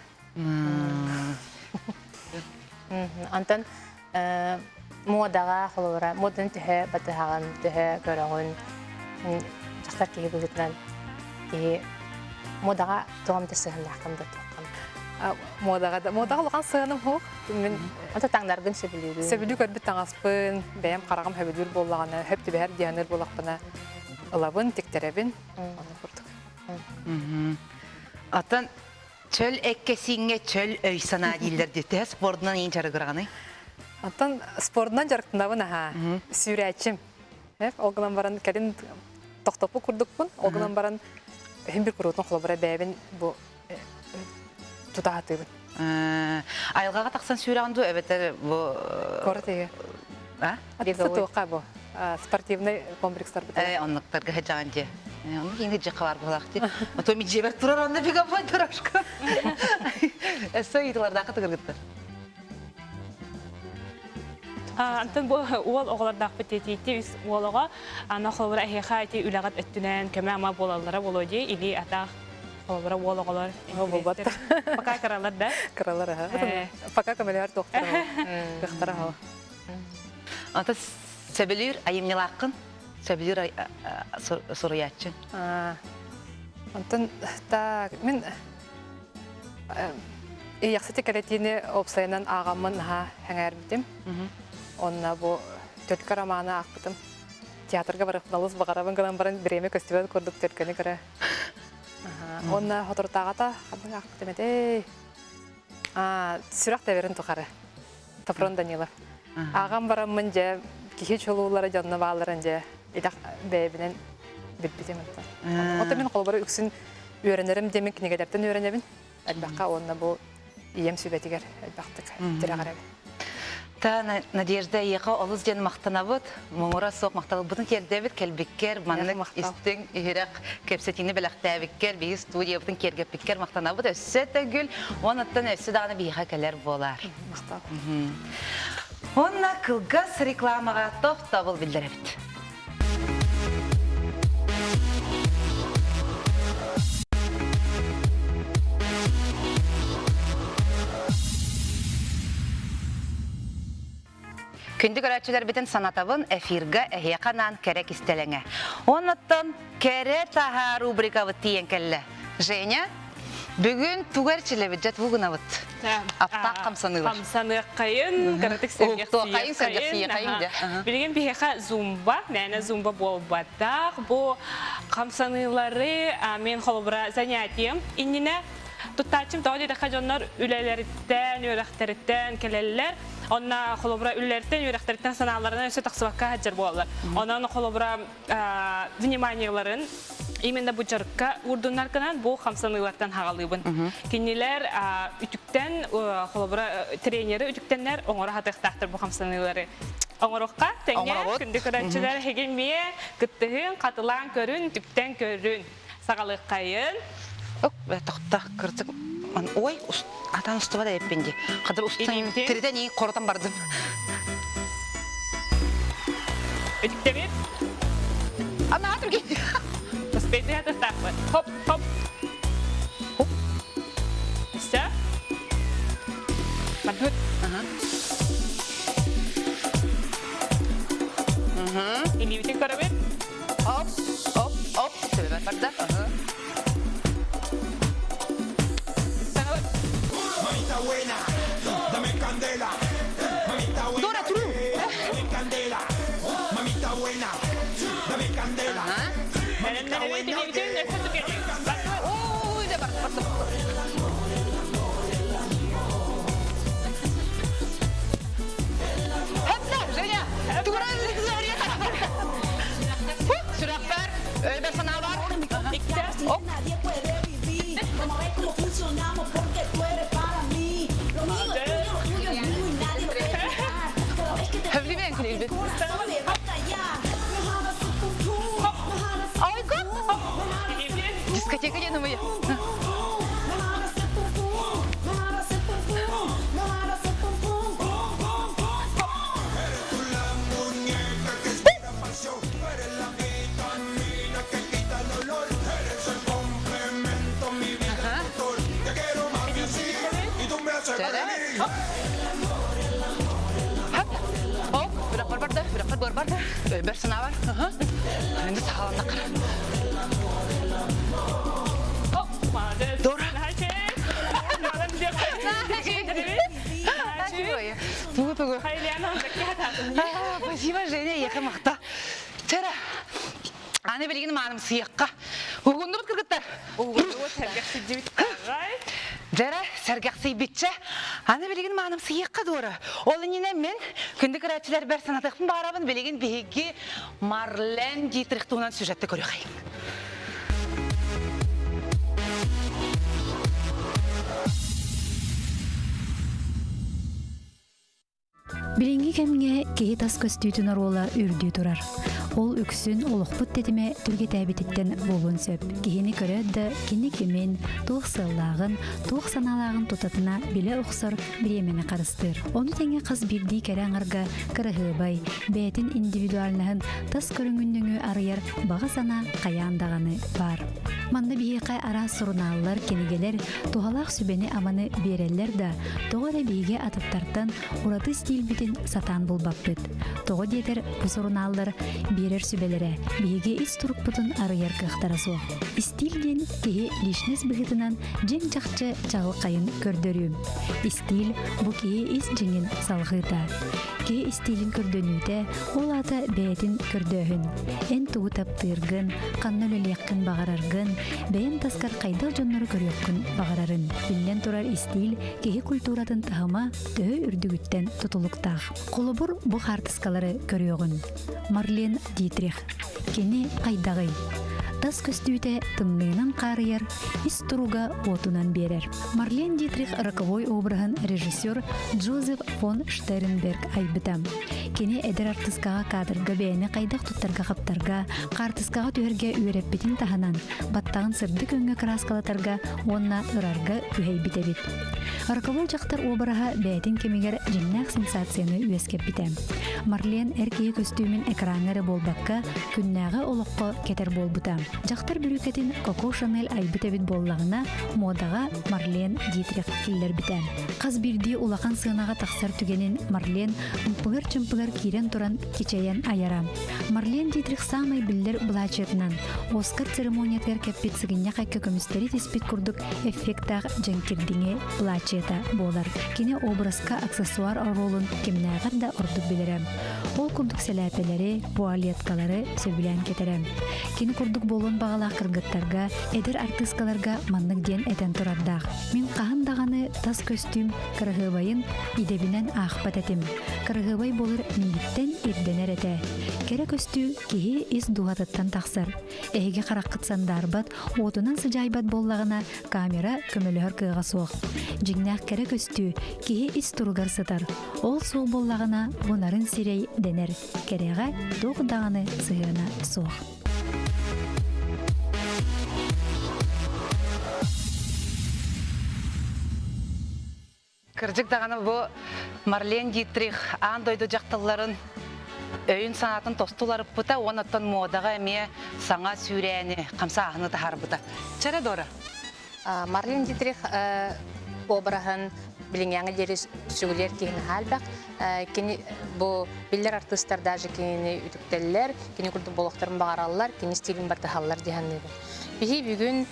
Онтон муодаҕа холобура муоданы төһө батыһаҕын, төһө көрөҕүн дьахтар киһи быһыытынан киһи муодаҕа туох да сыһыаннааххын да туоххун Муодаҕа да муодаҕа улахан сыһыаным суох. Мин Ото таҥнаргын сөбүлүүгүн. Сөбүлүү көрбүт таҥаспын, бэйэм хараҕым сөбүлүүр буоллаҕына, хөп түбэһэр дианыр буоллахпына ылабын, тиктэрэбин. Оннук курдук. Атын чөл эккэ-сииҥҥэ чөл өй-санаа дииллэр дии. Төһө спордунан иин дьарыгыраҕыный? Оттон спордунан дьарыктанабын аһаа. Сүүрээччим. Ол гынан баран кэлин тохтоппут курдукпун. Ол гынан баран иһин бир куруутун холобура бэйэбин бу тута сатыыбын. Айылҕаҕа тахсан сүүрэҕин дуу эбэтэр бу Куорат иһигэр. А? Туохха бу? Спортивный комплекстар бытар. Оннуктарга сылдьаҕын дии. Оннук иҥи дьиэхэ бар буолаах дии. Ото ми дьиэбэр турар онно беговой дорожка. Өссө ыйытылардаахха тыгыргыттар. Антон бу уол оҕолордоохпут тиэтиити үс уол оҕо аны холобура эһиэхэ ити үлэҕит өттүнэн көмө-ама буолаллара буолуо дии илии атах холобура уол оҕолор буолбаттар пока кыралар да кыралар аха пока көмөлөһөр туохтара кыахтара Ата сөбүлүүр айымньылааххын сөбүлүүр суруйааччы Онтон так мин Иэйэхсити кэлэтиини уопсайынан ааҕаммын наһаа сэҥээрбитим. Онно бу Төлкө романы аахпытым. Театрга барыахпын олус баҕарабын гынан баран бириэмэ көстүбэт курдук төлкөнү көрө. Уонна соторутааҕыта ханнык аахпытым этэй? Сүрэх тэбэрин тухары. Тофрон Данилов. Ааҕан бараммын дьэ киһи чулуулара дьонно баалларын дьэ идэх бэйэбинэн билбитим оттон. Оттон мин холобура үксүн үөрэнэрим диэмин кинигэлэртэн үөрэнэбин. Элбэххэ уонна бу ийэм сүбэтигэр элбэхтик тирэҕирэбин. Та Надежда эйиэхэ олус диэн махтанабыт. Муҥура суох махталбытын тиэрдэбит кэлбиккэр, маннык истиҥ иһирэх кэпсэтиини бэлэхтээбиккэр, биһи студиябытын киэргэппиккэр махтанабыт. Өссө төгүл, онуттан өссө даҕаны биһиэхэ кэлэр буолаар. Махтал. Уонна кылгас рекламаҕа тохтобул биллэрэбит. Күндү көрөөччүлэрбитин санатабын эфирга эһиэхэ анаан кэрэ кистэлэҥэ. Оннуттан кэрэ таһаа рубрикабыт тиийэн кэллэ. Женя, бүгүн тугу эрчилэбит, дьэ тугу гынабыт? Аптаах хамсаныылар. Хамсаныаххайын, кыратык Уһуктуоххайын, сэргэхсийиэххайын дьэ. Билигин биһиэхэ зумба, мээнэ зумба буолбатах. Бу хамсаныылары мен холобура занятием иннинэ Туттааччым тоҕо диэтэххэ дьоннор үлэлэриттэн, үөрэхтэриттэн кэлэллэр. Онно холобура үлэлэриттэн, үөрэхтэриттэн санааларынан өссө тахсыбакка сылдьар буолаллар. Онон холобура вниманиеларын именно бу дьарыкка уурдуннар гынан бу хамсаныылартан хаҕалыыбын. Кинилэр үтүктэн холобура тренеры үтүктэннэр оҥоро сатыахтаахтар бу хамсаныылары. Оҥоруохха тэҥҥэ күндү көрөөччүлэр эһиги эмиэ кыттыһын, хатылаан көрүн, үтүктэн көрүн. Саҕалыаххайын. Ок, тохта, кырдьык, ой, атан устуба да эппин ди. Хадыр устан тиритен и коротан бардым. Үтүктэмит. Ана түрген. Успейты хатыстаахпыт. Хоп, хоп. Хоп. Все. Бардыбыт. Ага. Илиибитин көрөбүт. Оп, оп, оп. Төбөбөр барда. Дора, туру! Ой, да бар, бар, Хәпсә, Женя! Тура Сүрэхпэр, өйбөр санаа бар. Оп. Хөвлүбен күлүлбүт. Ой, Дискотека диэн ымыйа. Оп, бирақпар барда, бирақпар бар барда. Өйбөр санаа бар. Енді сағаландақ. Дора. Тугу тугу. Спасибо, Женя, ехе махта. Тера. Аны билигин мааным сыйыққа. Угундубут кыргыттар. Угундубут сэргэхсийдибит арай. Дьэрэ, сэргэхсийбитчэ. Аны билигин мааным сыйыққа дуора. Ол иннинэ мен күндү көрөөччүлэр бэр санатыахпын баарабын билигин биһиги Марлен Дитрих туһунан сюжетте көрүөхэй. Билиҥҥи кэмҥэ киһи тас көстүүтүн оруола үрдүү турар. Ол үксүн олохпут тэтимэ түргэтээбититтэн буолуон сөп. Киһини көрөөт да кини кимин, туох сыаллааҕын, туох санаалааҕын тутатына билэ охсор бириэмэни харыстыыр. Ону тэҥэ хас биирдии кэрэ аҥарга кыраһыабай, бэйэтин индивидуальноһын тас көрүҥүн нөҥүө арыйар баҕа санаа хайаан даҕаны баар. Манна биһиэхэ араас сурунааллар, кинигэлэр туһалаах сүбэни-аманы биэрэллэр да, тоҕо эрэ биһиги атыттартан ураты стилбитин сатаан булбаппыт. Тоҕо диэтэр, бу сурунааллар биэрэр сүбэлэрэ биһиги ис турукпутун арыйар кыахтара суох. Истиил диэн киһи личность быһыытынан дьиҥ-чахчы чаҕылхайын көрдөрүү. Истиил бу киһи ис дьиҥин салҕыыта. Киһи истиилин көрдөнүүтэ, ол аата бэйэтин көрдөөһүн. Эн тугу таптыыргын, ханна үлэлиэххин баҕараргын, бэйэн таскар хайдах дьоннору көрүөххүн баҕарарын. Биллэн турар истиил киһи культуратын таһыма төһө үрдүгүттэн тутулуктаах. Холобур, бу хаартыскалары көрүөҕүн. Марлен Дитрих. Кини хайдаҕый? Тас көстүүтэ тымныынан хаарыйар, ис туруга уотунан биэрэр. Марлен Дитрих роковой обраһын режиссер Джозеф фон Штернберг айбыта. Кини эдэр артыскаҕа кадрга бэйэни хайдах туттарга-хаптарга, хаартыскаҕа түһэргэ үөрэппитин таһынан, баттаҕын сырдык өҥҥө кырааскалатарга уонна ырарга күһэйбит эбит. Роковой дьахтар уобараһа бэйэтин кэмигэр дьиҥнээх сенсацияны үөскэппитэ. Марлен эр киһи көстүүмүн экраҥҥа эрэ буолбакка, күннээҕи олоххо кэтэр буолбута. Дьахтар бүрүүкэтин Коко Шанель айбыт эбит буоллаҕына, муодаҕа Марлен Дитрих киллэрбитэ. Хас биирдии улахан сыанаҕа тахсар түгэнин Марлен ымпыгар-чымпыгар киирэн туран кичэйэн айара. Марлен Дитрих саамай биллэр былаачыйатынан Оскар церемониятыгар кэппит сыгынньах эккэ көмүстэри тиспит курдук эффектаах дьэҥкирдиҥи былаачыйата буолар. Кини образка аксессуар оруолун кимнээҕэр да ордук билэрэ. Ол курдук сэлээпэлэри, пуалеткалары сөбүлээн кэтэрэ. Кини курдук буолуон баҕалаах кыргыттарга, эдэр артыыскаларга маннык диэн этэн турардаах. Мин хаһан даҕаны тас көстүүм кыраһыабайын идэбинэн аахпат этим. Кыраһыабай буолар миигиттэн ирдэнэр этэ. Кэрэ көстүү киһи ис дууһатыттан тахсар. Эһиги хараххыт сандаарбат, уотунан сыдьаайбат буоллаҕына, камера көмөлөһөр кыаҕа суох. Дьиҥнээх кэрэ көстүү киһи ис туругар сытар. Ол суол буоллаҕына, бу нарын сирэй дэнэр. Кэрэҕэ туох даҕаны сыһыана суох. Кырдьык даҕаны бу Марлен Дитрих аан дойду дьахталларын өйүн-санаатын тосту уларыппыта уонна оттон муодаҕа эмиэ саҥа сүүрээни, хамсааһыны таһаарбыта. Чэрэ Дора. Марлен Дитрих обраһын билиҥҥээҥи диэри сүгүлэр киһини хаалбах. Кини бу биллэр артыыстар даже кинини үтүктэллэр, кини курдук болохторун баҕараллар, кини стилин баттаһаллар дии саныыбын. Биһи бүгүн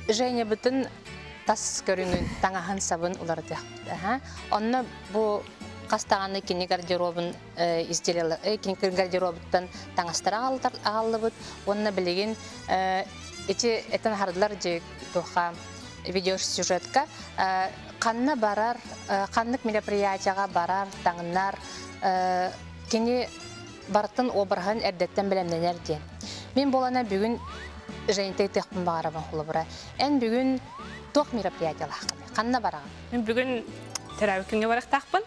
Женябытын тас көрүҥүн, таҥаһын-сабын уларытыахпыт. Онно бу хас даҕаны кини гардеробун изделиялар, кини гардеробуттан таҥастары аҕаллыбыт уонна билигин ити этэн аһардылар дьи туохха видеосюжетка ханна барар, ханнык мероприятияҕа барар, таҥнар, кини барытын обраһын эрдэттэн бэлэмнэнэр диэн. Мин буолана бүгүн Женьтэй тыахпын баҕарабын холобура. Эн бүгүн туох мероприятиялааххыный? Ханна бараҕын? Мин бүгүн төрөөбүт күҥҥэ барыахтаахпын.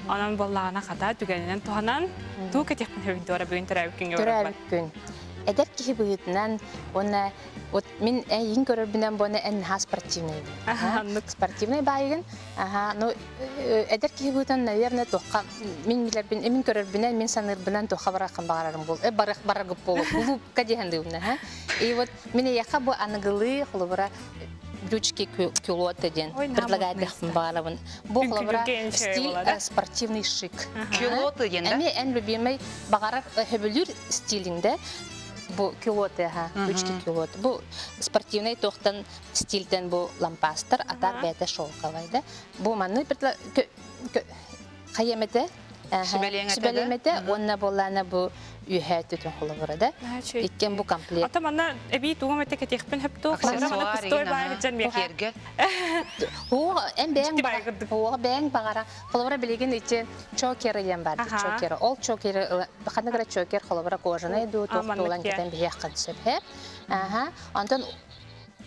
Онон буоллаҕына хата түгэнинэн туһанан туу кэтиэхпин сөбүн туора бүгүн төрөөбүт күҥҥэ барарбар. Төрөөбүт күн. Эдэр киһи быһыытынан уонна вот мин эйигин көрөрбүнэн буона эн наһаа спортивный. Спортивный баайыгын. Аха, ну эдэр киһи быһыытынан, наверное, туохха мин билэрбин, мин көрөрбүнэн, мин саныырбынан туохха барархын баҕарарым буол. Барых бараргып буолу. Клубка диэн дыыбына, ха. И вот мин эйиэхэ бу аныгылыы холобура брючки кюлоты диэн предлагать баҕарабын. Бу холобура стиль спортивный шик. Кюлоты диэн да? Эми эн любимый баҕарар хөбүлүүр стилиңде бу кюлоты ха, брючки кюлоты. Бу спортивный туохтан стильтен бу лампастар, атар бэйэтэ шелковай да. Бу манны хайемете сүбэлиэмэтэ уонна буоллаана бу үөһээ түтүн холобура да иккен бу комплект Ата манна эбии тугум этэ кэтиэхпин хөптөө аксессуар пустой баай дьан миэхэ Хуо эн бэйэҥ хуо бэйэҥ баҕара холобура билигин ити чокеры диэн бар чокеры ол чокеры ханнык эрэ чокер холобура кожаный дуу туох туолан кэтэн биһиэххин сөп аха онтон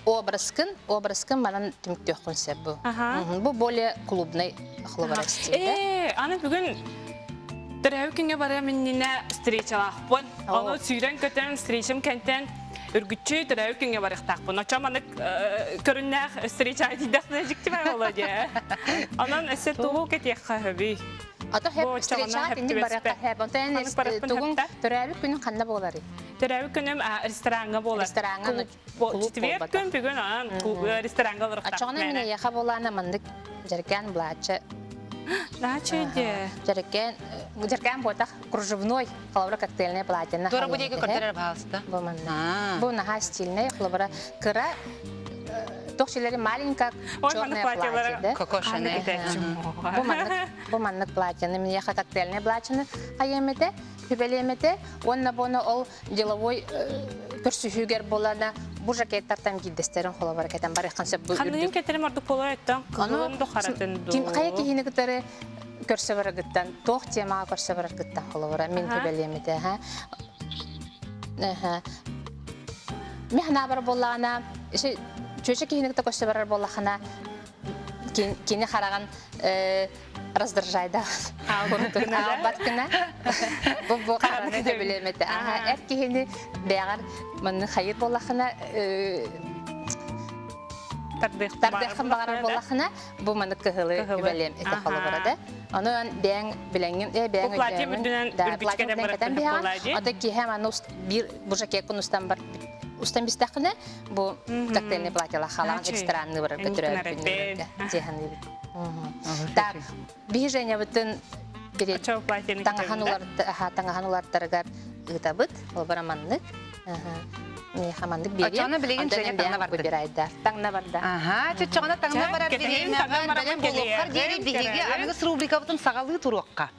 образкын образкын манан түмүктүөххүн сөп бу бу более клубный холобура стиль э аны бүгүн төрөөбүт күҥҥэ барыам иннинэ встречалаахпын ону сүүрэн көтөн встречам кэнтэн үргүччү төрөөбүт күҥҥэ барыахтаахпын оччо маннык көрүннээх встреча тиийдэхпинэ дьикти баар буолуо дии онон өссө тугу кэтиэххэ сөбүй Ото хэп встречаҕа инник барыахха хэп. Онтон эн тугуҥ төрөөбүт күнүн ханна буоларый? Төрөөбүт күнүм рестораҥҥа буолар. Рестораҥҥа Четверг күн бүгүн аан рестораҥҥа олорохтаах. Очоҕуна мин эйиэхэ буолаана маннык дьэркээн былаачча Наачы Дьэркээн дьэркээн буотах кружевной холобура коктейльная платье Туора бу диэки көрдөрөр баһаалыста. Бу манна. Бу наһаа стильнай холобура кыра. Туох маленькая черное платье, да? Коко Шанель. Бу маннык, бу маннык платьены, миэхэ коктейльный платьены хайыам этэ, хүбэлиэм этэ. Уонна буона ол деловой көрсүһүүгэр буолана бу жакеттартан биирдэстэрин холобура кэтэн барыаххын сөп бу Ханныгын кэтерим ордук болор эттен кылын ду харатын ду. Ким хайа киһини кытары көрсө бараргыттан, туох темаҕа көрсө бараргыттан холобура мин хүбэлиэм этэ, ха. Мин санаабар буоллаҕына, чүөчэ киһини кытта көрсө барар буоллахына, кини хараҕын раздражайдаах аалбат гына бу бу хараны сөбүлэм этэ. Эр киһини бэйэҕэр манны хайыр буоллахына тардыаххын баҕарар буоллахына бу маны кыһылы үбэлиэм этэ холобура да. Ону бэйэҥ билэҥҥин э бэйэҥ өйдөөҥҥүн да платье үрдүнэн кэтэн биһэҕин. Ото киһи маны биир бу жакеккын устан бар устан бистэххинэ бу коктейльный платьела халаан ресторанны барарга төрөөбүт дьиэханныыбыт. Так, биһи Женябытын таҥаһан таҥаһан улартарыгар ыытабыт. Олбара маннык. Миэхэ маннык биэриэ. Оччоҕуна билигин Женя таҥна барда. Выбирайда. Таҥна барда. Аха, чоччоҕуна таҥна барар бириэмэҕэ бэлэм буолуоххар диэри биһиги аныгыс рубрикабытын саҕалыы туруохха.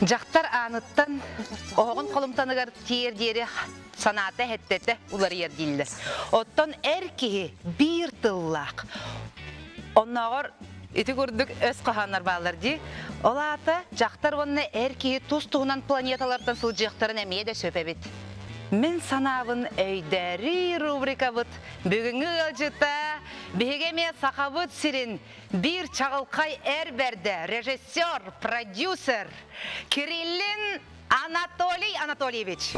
Дьахтар ааныттан оһоҕун холумтаныгар тиийэр диэри санаата эһэттэтэ уларыйар дииллэр. Оттон эр киһи биир тыллаах. Оннооҕор ити курдук өс хоһооннор бааллар дии. Ол аата дьахтар уонна эр киһи тус-туһунан планеталартан сылдьыахтарын эмиэ да сөп эбит. Мин санаабын өйдөөрүү рубрикабыт бүгүҥҥү ыалдьыта биһиги эмиэ Сахабыт сирин Биир чаҕылхай эр бэрдэ, режиссер, продюсер Кириллин Анатолий Анатольевич.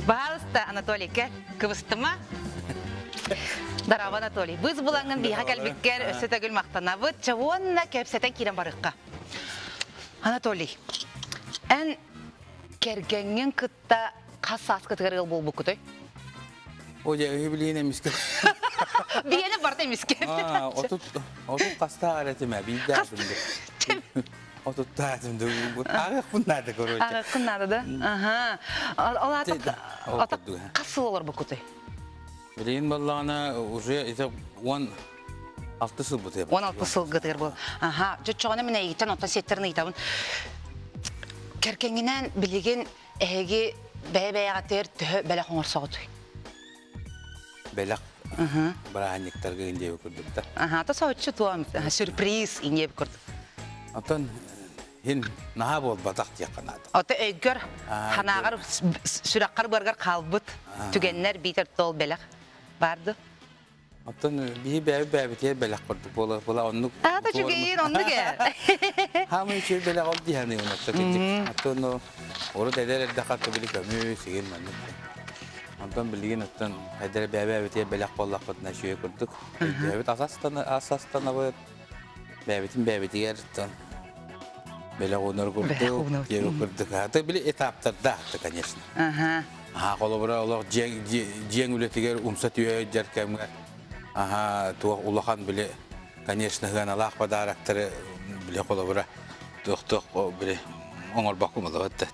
Баһаалыста, Анатолий, кэл, кыбыстыма. Здорово, Анатолий. Быз булаҥҥын биһиэхэ кэлбиккэр өссө төгүл махтанабыт. Чэ уонна кэпсэтэн киирэн барыахха. Анатолий, эн кэргэҥҥин кытта хас сааскытыгар ыал буолбуккутой? О, дьэ, үһү билигин эмискэ. Биһиэнэ барыта эмискэ. Аа, 30 хастаах эрэ этим ээ, биирдэ аатым Отуттаах этим Ааҕыахпын наада, короче. Ааҕыаххын наада да? Аха. Ол аата ата хас сыл олорбуккутай? Билигин баллаҕына уже это 16 сыл бутуйа. 16 сыл гытыгар был. Аха. Чочоҕуна мин эйигиттэн оттон сиэттерин ыйтабын. Кэргэҥҥинэн билигин Эһиги бэйэ-бэйэҕитигэр төһө бэлэх оҥорсоҕутуй? Бэлэх бырааһынньыктарга индиэби курдук да. Аха, то соһуччу туом сюрприз индиэби курдук. Оттон хин наһаа буолбатах диэххэ наада. Ото өйгөр, ханааҕар, сүрэххэр быаргар хаалбыт түгэннэр биитэр тол бэлэх барды. Оттон биһи бэйэбит бэйэбитигэр бэлэх курдук буола буола оннук. Аата үчүгэйин оннук ээ. Хаамай үчүгэй бэлэх ол дии саныыбын оттон кырдьык. Оттон урут эдэр эрдэххэ оттон били көмүс сигин маннык. Онтон билигин оттон эдэр бэйэбитигэр бэлэх буоллахпытына үчүгэй курдук. Өйдөөбүт ас астанабыт. Бэйэбитин бэйэбитигэр оттон бэлэх уунар курдук, диэбит курдук. Аты били этаптардаах конечно. Аха, холобура олох дьиэҥ үлэтигэр умса түһэ сылдьар кэмҥэ аха туох улахан били конечно сыаналаах подароктары били холобура туох-туох били оҥорбоккун болобот да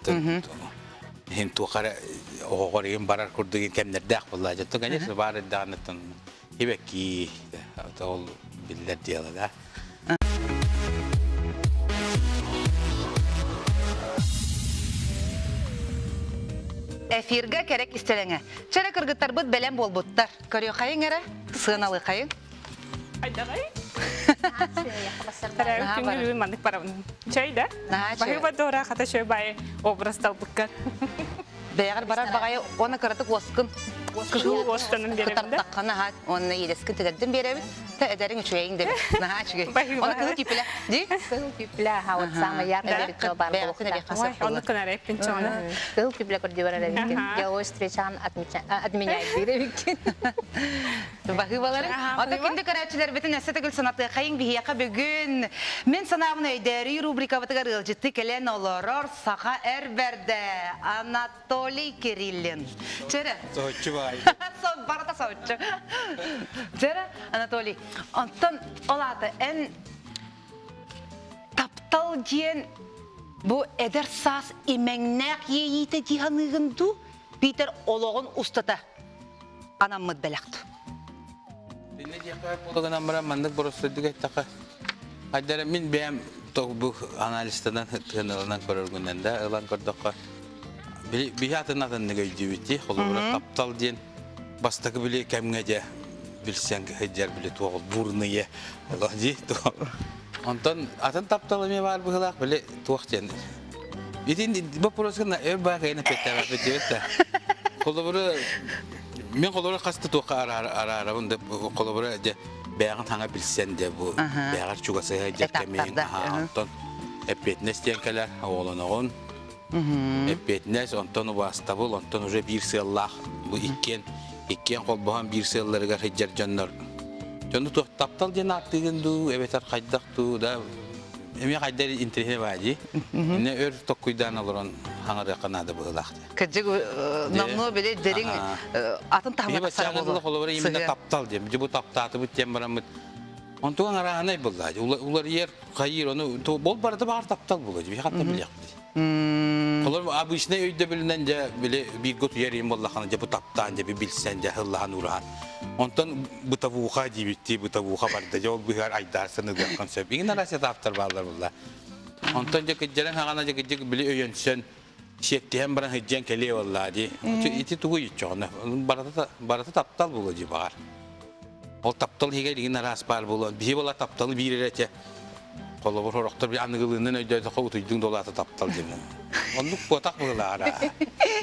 иһин туох эрэ оҕоҕор иһин барар курдук кэмнэрдээх буолла дьэ конечно баар эрдэҕинэ хибэкки ол биллэр дьыала да Эфиргэ кэрэ кистэлэҥэ. Чэрэ кыргыттарбыт бэлэм буолбуттар. Көрүөххэйиҥ эрэ, сыаналыахайыҥ. Айдаҕай. Күнгүлүн маннык барабын. Чэй да? Баһыыба дора хата шөй бай образ талбыккар. Бэйэҕэр барар баҕайы уонна кыратык уоскун Кыһыл уостанан биэрэбин да? Кытартаххына аһаат уонна иэдэскин тигэрдин биэрэбин. Та эдэриҥ үчүгэйиҥ дэбит. Наһаа үчүгэй. Оны кыһыл түүпүлэ. Ди? Кыһыл түүпүлэ аха вот самый яркий ритуал бар Бэйэҕиттэн эбиэххэ сөп Ой, оннук гынар эппин чоҕуна. Кыһыл түүпүлэ көрдүү барар эбиккин. Деловой встречаҕын отменяй диир эбиккин. Баһыыбаларын. Ото күндү көрөөччүлэрбитин өссө төгүл санатыахайыҥ биһиэхэ бүгүн Мин санаабын өйдөөрүү рубрикабытыгар ыалдьыттыы кэлэн олорор саха эр бэрдэ Анатолий Кириллин. Чэрэ. Соһуччу баай. Барыта соһуччу. Чэрэ, Анатолий, онтон ол аата эн таптал. Таптал диэн бу эдэр саас имэҥнээх иэйиитэ дии саныыгын дуу, Питер олоҕун устата анаммыт бэлэх дуу? Иннэ диэххэ буолугунан баран маннык боростуойдук эттэххэ, хайдара мин бэйэм бу анализтанан тыаналанан көрөргүнэн да ылан көрдөххө биһи атын атыннык өйдүүбүт дии холобура таптал диэн бастакы били кэмҥэ дьэ билсэн сылдьар били туох бурные дии онтон атын таптал эмиэ баар быһыылаах били туох диэн итин вопроска өр баа кайын эппиэттээбэппит диэбит да холобура Мин холобура хас да туохха араарабын да холобура дьэ бэйэҕин хаҥа билсэн дьэ бу бэйэҕэр чугасыһа дьэ кэмиҥ онтон эппиэтинэс диэн кэлэр оҕолоноҕун эппиэтинэс онтон убаастабыл онтон уже биир сыаллаах бу иккиэн иккиэн холбоһон биир сыалларыгар сылдьар дьоннор дьону туох таптал диэн ааттыыгын дуу эбэтэр хайдах дуу да эмиэ хайдар интэриэһинэй баа дии инне өр токкуйдаан олорон хаҥарыахха наада быһыылаах Кырдьык номнуо били дириҥ атын таһымҥа тахсара буолуо. Холобура именно таптал диэн. Бу таптаатыбыт диэн бараммыт. Онтуган арааһынай булла. Уларыйар, хайыр, ону бол барыта баар таптал була. Би хатта билиэхпит. Холор обычный өйдөбүлүнэн дьэ били бииргэ утуйар им боллахана дьэ бу таптаан дьэ билсэн дьэ хыллахан ураан. Онтон бытовуха диибитти бытовуха барда дьэ ол быһар айдаарсан ылыаххан сөп. Иҥин араас этаптар бааллар булла. Онтон дьэ кыдьаран хаҕана дьэ кыдьык били өйөнсөн сиэттиһэн баран сылдьан кэлиэ буоллаа дии. Ити тугу иччоҕуна барыта барыта таптал буолуо дии баҕар. Ол таптал иһигэр игин араас баар буолуон. Биһи буола тапталы биир эрэ этэ. Холобур сорохтор би аныгылыыннан өйдөөтөххө утуйдуҥ долаата таптал диэн. Оннук буотах быһылаара.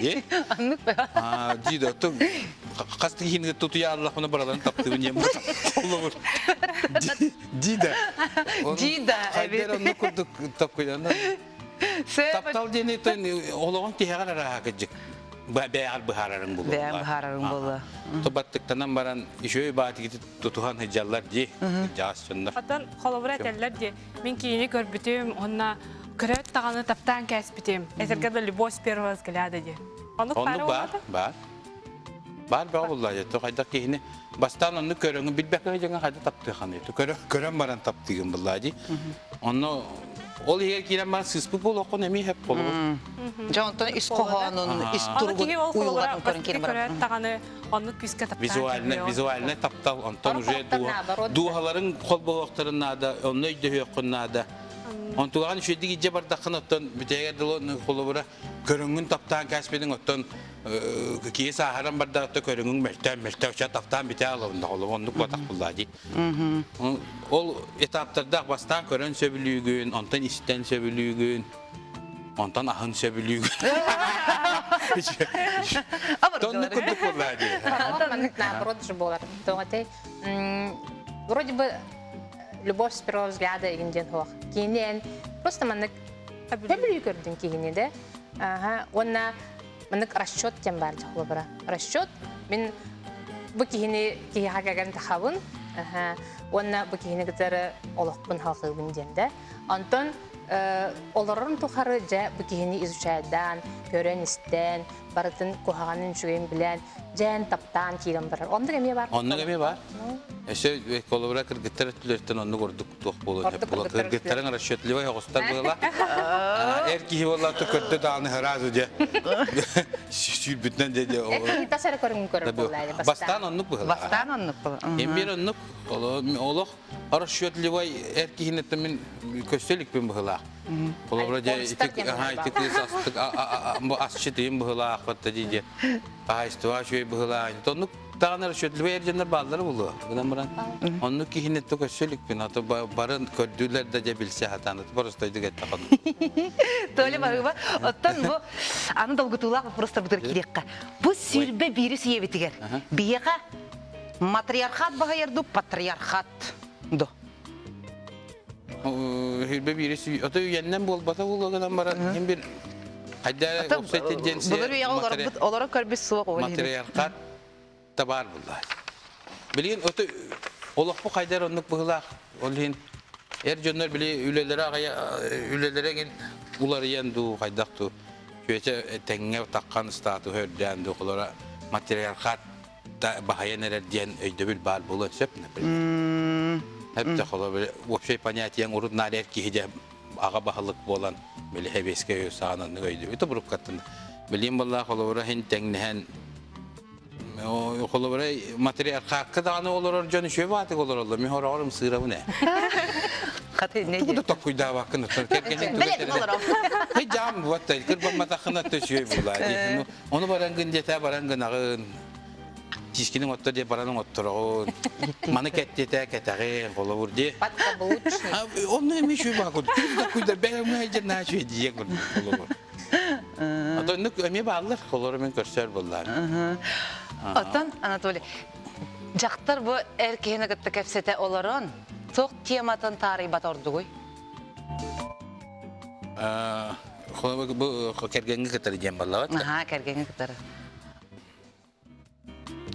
Дии? Оннук Аа, дии да оттон хас да киһини тутуйа аллахпына бараларын таптыыбын диэн холобур. Дии да. Дии да. Хайдер оннук курдук токкуйанан Таптал диэни олоҕун тиһэҕэр арааһа кырдьык бэйэҕэр быһаарарыҥ буолуо. Бэйэҥ быһаарарыҥ буолуо. Баттыктанан баран үчүгэй баатыгыты тутуһан сылдьаллар дии дьаас дьоннор. Оттон холобура этэллэр дии мин киини көрбүтүм уонна көрөөт даҕаны таптаан кээспитим. Этэргэ да любовь с первого взгляда дии. Оннук баар баар. Баар бөҕө булла дьэ хайдах киһини бастаан оннук көрөҥүн билбэккэ дьоҥҥо хайдах таптыаханый көрөн баран таптыыгын булла дии. Онно ол иһигэр киирэн баран сыыспыт буолуоххун эмиэ сөп холобур. Дьэ онтон ис хоһоонун, ис туругун уйулҕатын көрөн киирэн баран. даҕаны оннук күүскэ таптаан Визуальный, визуальный таптал, онтон уже дууһаларын холбоһуохтарын наада, онно өйдөһүөххүн наада. Онтугаҕын үчүгэйдик илдьэ бардаххын оттон бүтэһигэр дылы холобура көрүҥҥүн таптаан кээспитиҥ оттон киһи сааһыран бардаҕытта көрүҥүҥ мөлтөөн мөлтөө ча таптаан бүтэ алабында холобур оннук буотах буллаа дии. Ол этаптардаах бастаан көрөн сөбүлүүгүн, онтон истэн сөбүлүүгүн, онтон аһын сөбүлүүгүн. Тоннук курдук буоллаа дии. Наоборот же буолар. Тоҕо вроде бы любовь с первого взгляда игин диэн суох. Киинэн просто маннык сөбүлүү көрдүн киһини да. Ага, уонна маннык расчет диэн баар дьахлабара. Расчет мин бу киһини киһиэхэ кэгэн тахабын уонна бу киһини кытары олохпун халҕыыбын диэн да. Онтон олорорум тухары дьэ бу киһини изучайдаан, көрөн-истэн, барытын куһаҕанын үчүгэйин билэн, дьээн таптаан киирэн барар. Оннук эмиэ бар. Оннук эмиэ бар. Өссө холобура кыргыттар өттүлэриттэн оннук ордук туох буолуон сөп буолар. Кыргыттарыҥ расчетливай оҕустар буола. Эр киһи буолла көрдө даҕаны сразу дьэ. Сүүрбүтүнэн дьэ дьэ. Эр киһи тас эрэ көрүҥүн көрөр буолла. Бастаан оннук быһылаах. Бастаан оннук буолла. Эмиэ оннук. Олох расчетливай эр киһини мин көстө иликпин быһылаах. Холобура дьэ ити кыыс астык асчыт иин быһылаах батта дии дьэ. Хаһаайыстыба үчүгэй быһылаах. Оннук даҕаны расчетливай эр дьоннор бааллара буолуо. Гынан баран оннук киһини то көссө иликпин. Ато барын көрдүүлэр да дьэ билсэ сатаан. Боростойдук этте Толя барыба. Оттон бу аны долгутуулаах вопростарбытыгар киириэххэ. Бу сүүрбэ биири сүйэбитигэр биһиэхэ матриархат баһыйар ду патриархат ду? Сүүрбэ биири сүй... Ото үйэннэн буолбата буолуо гынан баран иһин бир хайда уопсай тенденция Былыр үйэҕэ олорбут олоро көрбүт суох ол иһин. матриархат да баар булла. Билигин ото олохпу хайдар оннук быһылаах ол иһин эр дьоннор били үлэлэрэ аҕайа үлэлэрэ эҥин уларыйан дуу хайдах дуу чүөчэ тэҥҥэ таххан статуһа үрдээн дуу холоро матриархат да баһайан эрэр диэн өйдөбүл баар буолуон сөп, например. Эптэ холобур общее понятие урут наар эр киһи дьэ аҕа баһылык буолан били хэбиэскэ өйү саананнык өйдүүбүт буруккаттан билим буоллаа холобура хин тэҥнэһэн холобура матриархакка даҕаны олорор дьон үчүгэй баатык олороллор мин хороҕор ымсыырабын ээ Хаты не тугу да токкуйдаабаккын оттон кэргэниҥ тугу этэринэн жаам буотта кырбамматаххына өттө үчүгэй буолаа дии ону баран гын диэтэ баран гынаҕын тиискинин отто диэ баран оҥоттороҕун маны кэттиэтэ кэтэҕин холобур дии Подкаблучник. Онно эми үчүгэй баа курдук токкуйдар бэйэм дьэ наһаа үчүгэй диэн курдук холобур Ото оннук эмиэ бааллар, холору мен көрсөр буоллар. Оттон, Анатолий, дьахтар бу эр киһини кытта кэпсэтэ олорон, туох тематын таарыйбат ордугуй? Бу кэргэҥҥэ кытары диэн баллабат. Аха, кэргэҥҥэ кытары.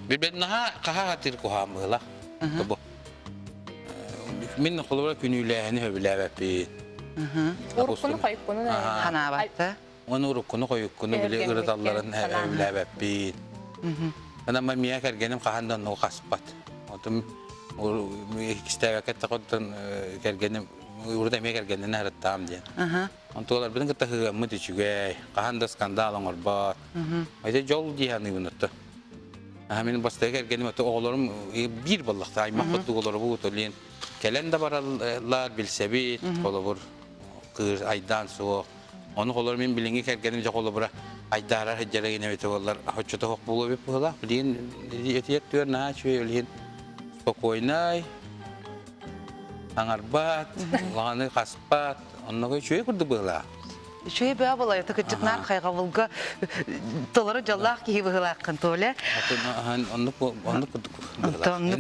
Билбэт наһаа хаһа хатыр куһаан быһыла. Бу. Мин холобура күнүүлээһини сөбүлээбэппин. Уруккуну хойуккуну Ханаабатта. Оны уруккуну хойуккуну били ырыталларын сөбүлээбэппин. Ана мия кэргэним хаһан да оннугу хаспат. Отум иккистээбэккэ тахоттон кэргэним урут эмиэ кэргэнин арыттаам диэн. Онтуоларбытын кытта сыһыаммыт үчүгэй, хаһан да скандал оҥорбот. Ити дьол дии саныыбын отто. Мин бастакы кэргэним отто оҕолорум биир буоллахта аймах курдук олоробут олиэн кэлэн да бараллар билсэбит холобур кыыр айдаан суох. Ону холобур мин билиҥҥи кэргэним дьэ холобура айдаарар сылдьара гинэ эбитэ буоллар оччото суох буолуо эбит быһыылаах. Билигин этиэр түөр наһаа үчүгэй билигин спокойнай аҥарбат, улаҕаны хаспат, оннуга үчүгэй курдук быһыылаах. Үчүгэй бөҕө буолай, кыччыкнаар хайҕабылга толору дьоллоох киһи быһыылааххын, Толя. Оннук оннук курдук быһыылаах. Оннук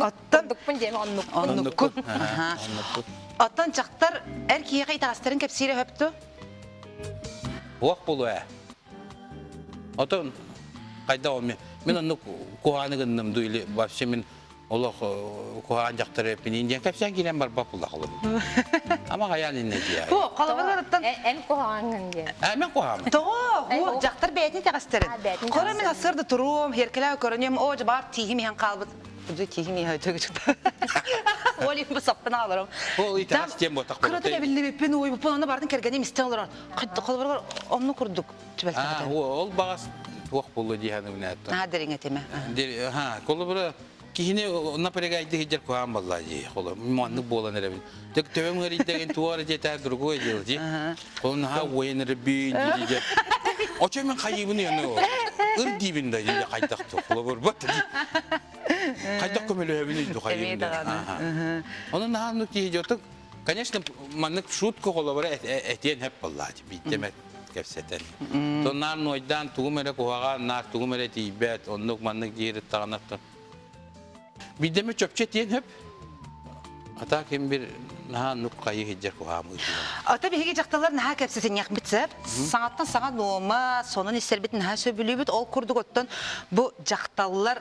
Оттон Оннукпун диэми оннукпун. Оннуккун. Оттон дьахтар эр киһиэхэ итэҕэстэрин кэпсиирэ сөптө? Уох буолуо ээ. Отон хайдах ол мин оннук куһааны гынным дуу или вообще мин олох куһаҕан дьахтар эппиниин диэн кэпсээн киирэн барбат буллах олорбут. Ама хайаан иннэ диэ. Бу холобурдарыттан Эн куһаҕаҥҥын диэн. Ээ мен куһаҕаммын. Тоҕо? Дьахтар бэйэтин итэҕэстэрин. Хоро мин ассыырда туруом, херкелээ көрөнүөм, оо дьабаар тииһим иһэн хаалбыт. Бу тииһим иһэ өтөгүчүк. Ол иһин бу саппын ааларым. Ол итэҕэс диэн буотах Кыратын эбиллибиппин, уойбуппун, онно бардын кэргэним истэн олорон. Холобургар онну курдук түбэлтэ. Ол баҕас туох буолуо дии саныыбын эттэ. Аа дириҥ этимэ. Ха, холобура киһини напрягайды хиджер куһаан балла дии. Холо маннык буолан эрэбин. Тек төбөм ыарыйдагын туора диэтэ другое дело дии. Холо наһаа уойан эрэбин дии дии. Очо мен хайыбын яны ыр диибин да дии хайдах ту. Холобур бат дии. Хайдах көмөлөһөбүн үйдү хайыбын. Оны наһаа ну киһи жотук Конечно, маннык шутка холобура этиэн хөп буоллаачы, биирдэ кэпсэтэн. То наар нуойдаан тугум эрэ куһаҕан, наар тугум эрэ тиийбэт, оннук маннык диир таҕанаттан. Биирдэ чөпчө этиэн хөп. Ата ким бир наһаа нук хайы хиджер куһаамы. Ата биһиги дьахталлар наһаа кэпсэтинньэхпит сөп. Саҥаттан саҥа нуома, сонун истэрбит наһаа сөбүлүүбүт. Ол курдук оттон бу дьахталлар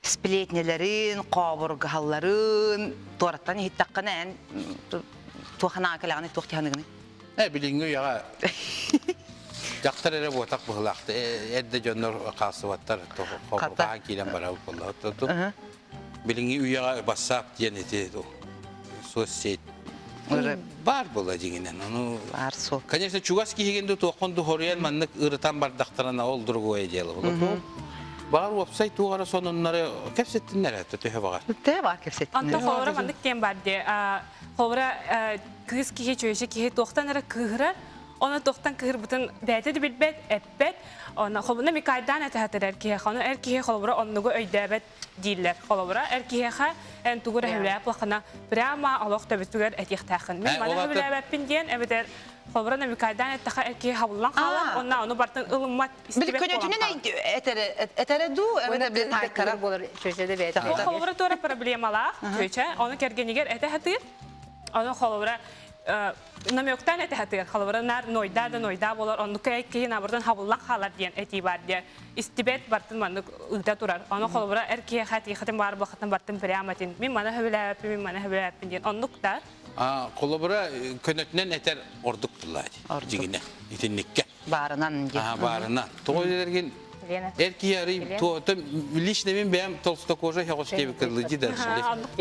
сплетняларын, хообургаһалларын туораттан иһиттэххинэ эн туох санааҕа кэлэҕиний, туох дии Э, билиҥҥи үйэҕэ дьахтар эрэ буотах быһылаахта эрдэ дьоннор хаалсыбаттар хообурҕаһан киирэн барабыт буолла. Билиҥҥи үйэҕэ бассаап диэн ити соцсеть баар буолла дьиҥинэн. Ону баар суол. Конечно, чугас киһигин да туоххун да хоруйан маннык ырытан бардахтарына ол другое дело буолар. Баҕар уопсай туох эрэ сонуннары кэпсэттиннэр ээ төһө баҕар. Төһө баҕар кэпсэттиннэр. Онто холобура маннык диэн бар дии. Холобура кыыс киһи, чүөчэ киһи туохтан эрэ кыыһырар, Оны туохтан кыһырбытын бэйэтэ да билбэт, эппэт. Оны холобуна Микайдаан этэ эр киһиэхэ. Ону эр киһи холобура оннугу өйдөөбөт дииллэр. Холобура эр киһиэхэ эн тугу эрэ сөбүлээбэт буоллаххына прямо олох төбөтүгэр этиэхтээххин. Мин маны сөбүлээбэппин диэн эбэтэр холобура намекайдаан эттэхэ эр киһи хабыллан хаалар уонна ону бартын ылыммат Били көнөтүнэн этэрэ дуу эбэтэр били таайтара буолар чүөчэ бэйэтэ. Холобура туора проблемалаах чүөчэ ону кэргэнигэр этэ сатыыр. Ону холобура намектаан этэ сатыыр. Холобура наар нойдаа да нойдаа буолар оннук киһи набырдан хабыллан хаалар диэн этии бар диэн истибэт бартын маннык ыыта турар. Ону холобура эр киһиэхэ тиихэтин баар буолхатын бартын прямо этин. Мин маны сөбүлээбэппин, мин маны сөбүлээбэппин диэн оннук да. Холобура көнөтүнэн этэр ордук буллаа дьигинэ итинникке. Баарынан диэн. Баарынан. Тоҕо дилергин? Эр киһи арый туота лично мен бэйэм толстокожа хеҕос диэбит кырлыдьы да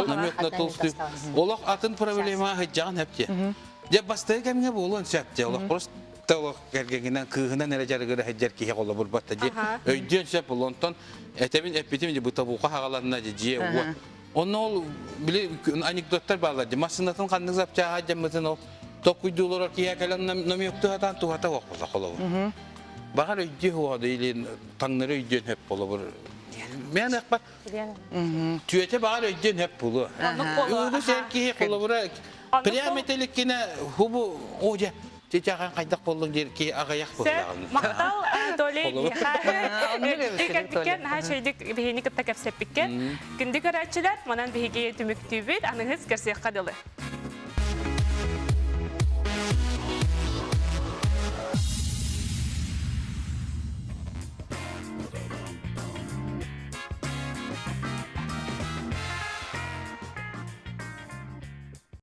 намек на толстую. Олох атын проблема хыджаҕын хэпте. Дьэ бастакы кэмҥэ буолуон сөп дьэ олох просто олох кэргэнинэн кыыһынан эрэ дьарыгыра сылдьар киһи холобур батта дьи өйдүөн сөп ол онтон этэбин эппитим дьи бытабуха хагаланна дьи дьиэ уот онно ол били анекдоттар бааллар дьи массыынатын ханнык запчааһа дьаммытын ол токуйдуулар киһи кэлэн намёкту хатаан тухата хуох холобур баҕар өйдүө хуода или таҥнары өйдүөн хөп болобур мен ыкпат Түөтэ баҕар өйдүөн хөп булуо. Үгүс эр киһи холобура прямо этэликкинэ хубу о дьэ тетяхан хайдах боллуң диир киһи аҕыйах быһылаҕын. Махтал Анатолий Михайлович наһаа үчүгэйдик биһини кытта кэпсэппиккэ. Күндү көрөөччүлэр, манан биһиги түмүктүүбүт, аныгыс көрсүөххэ дылы.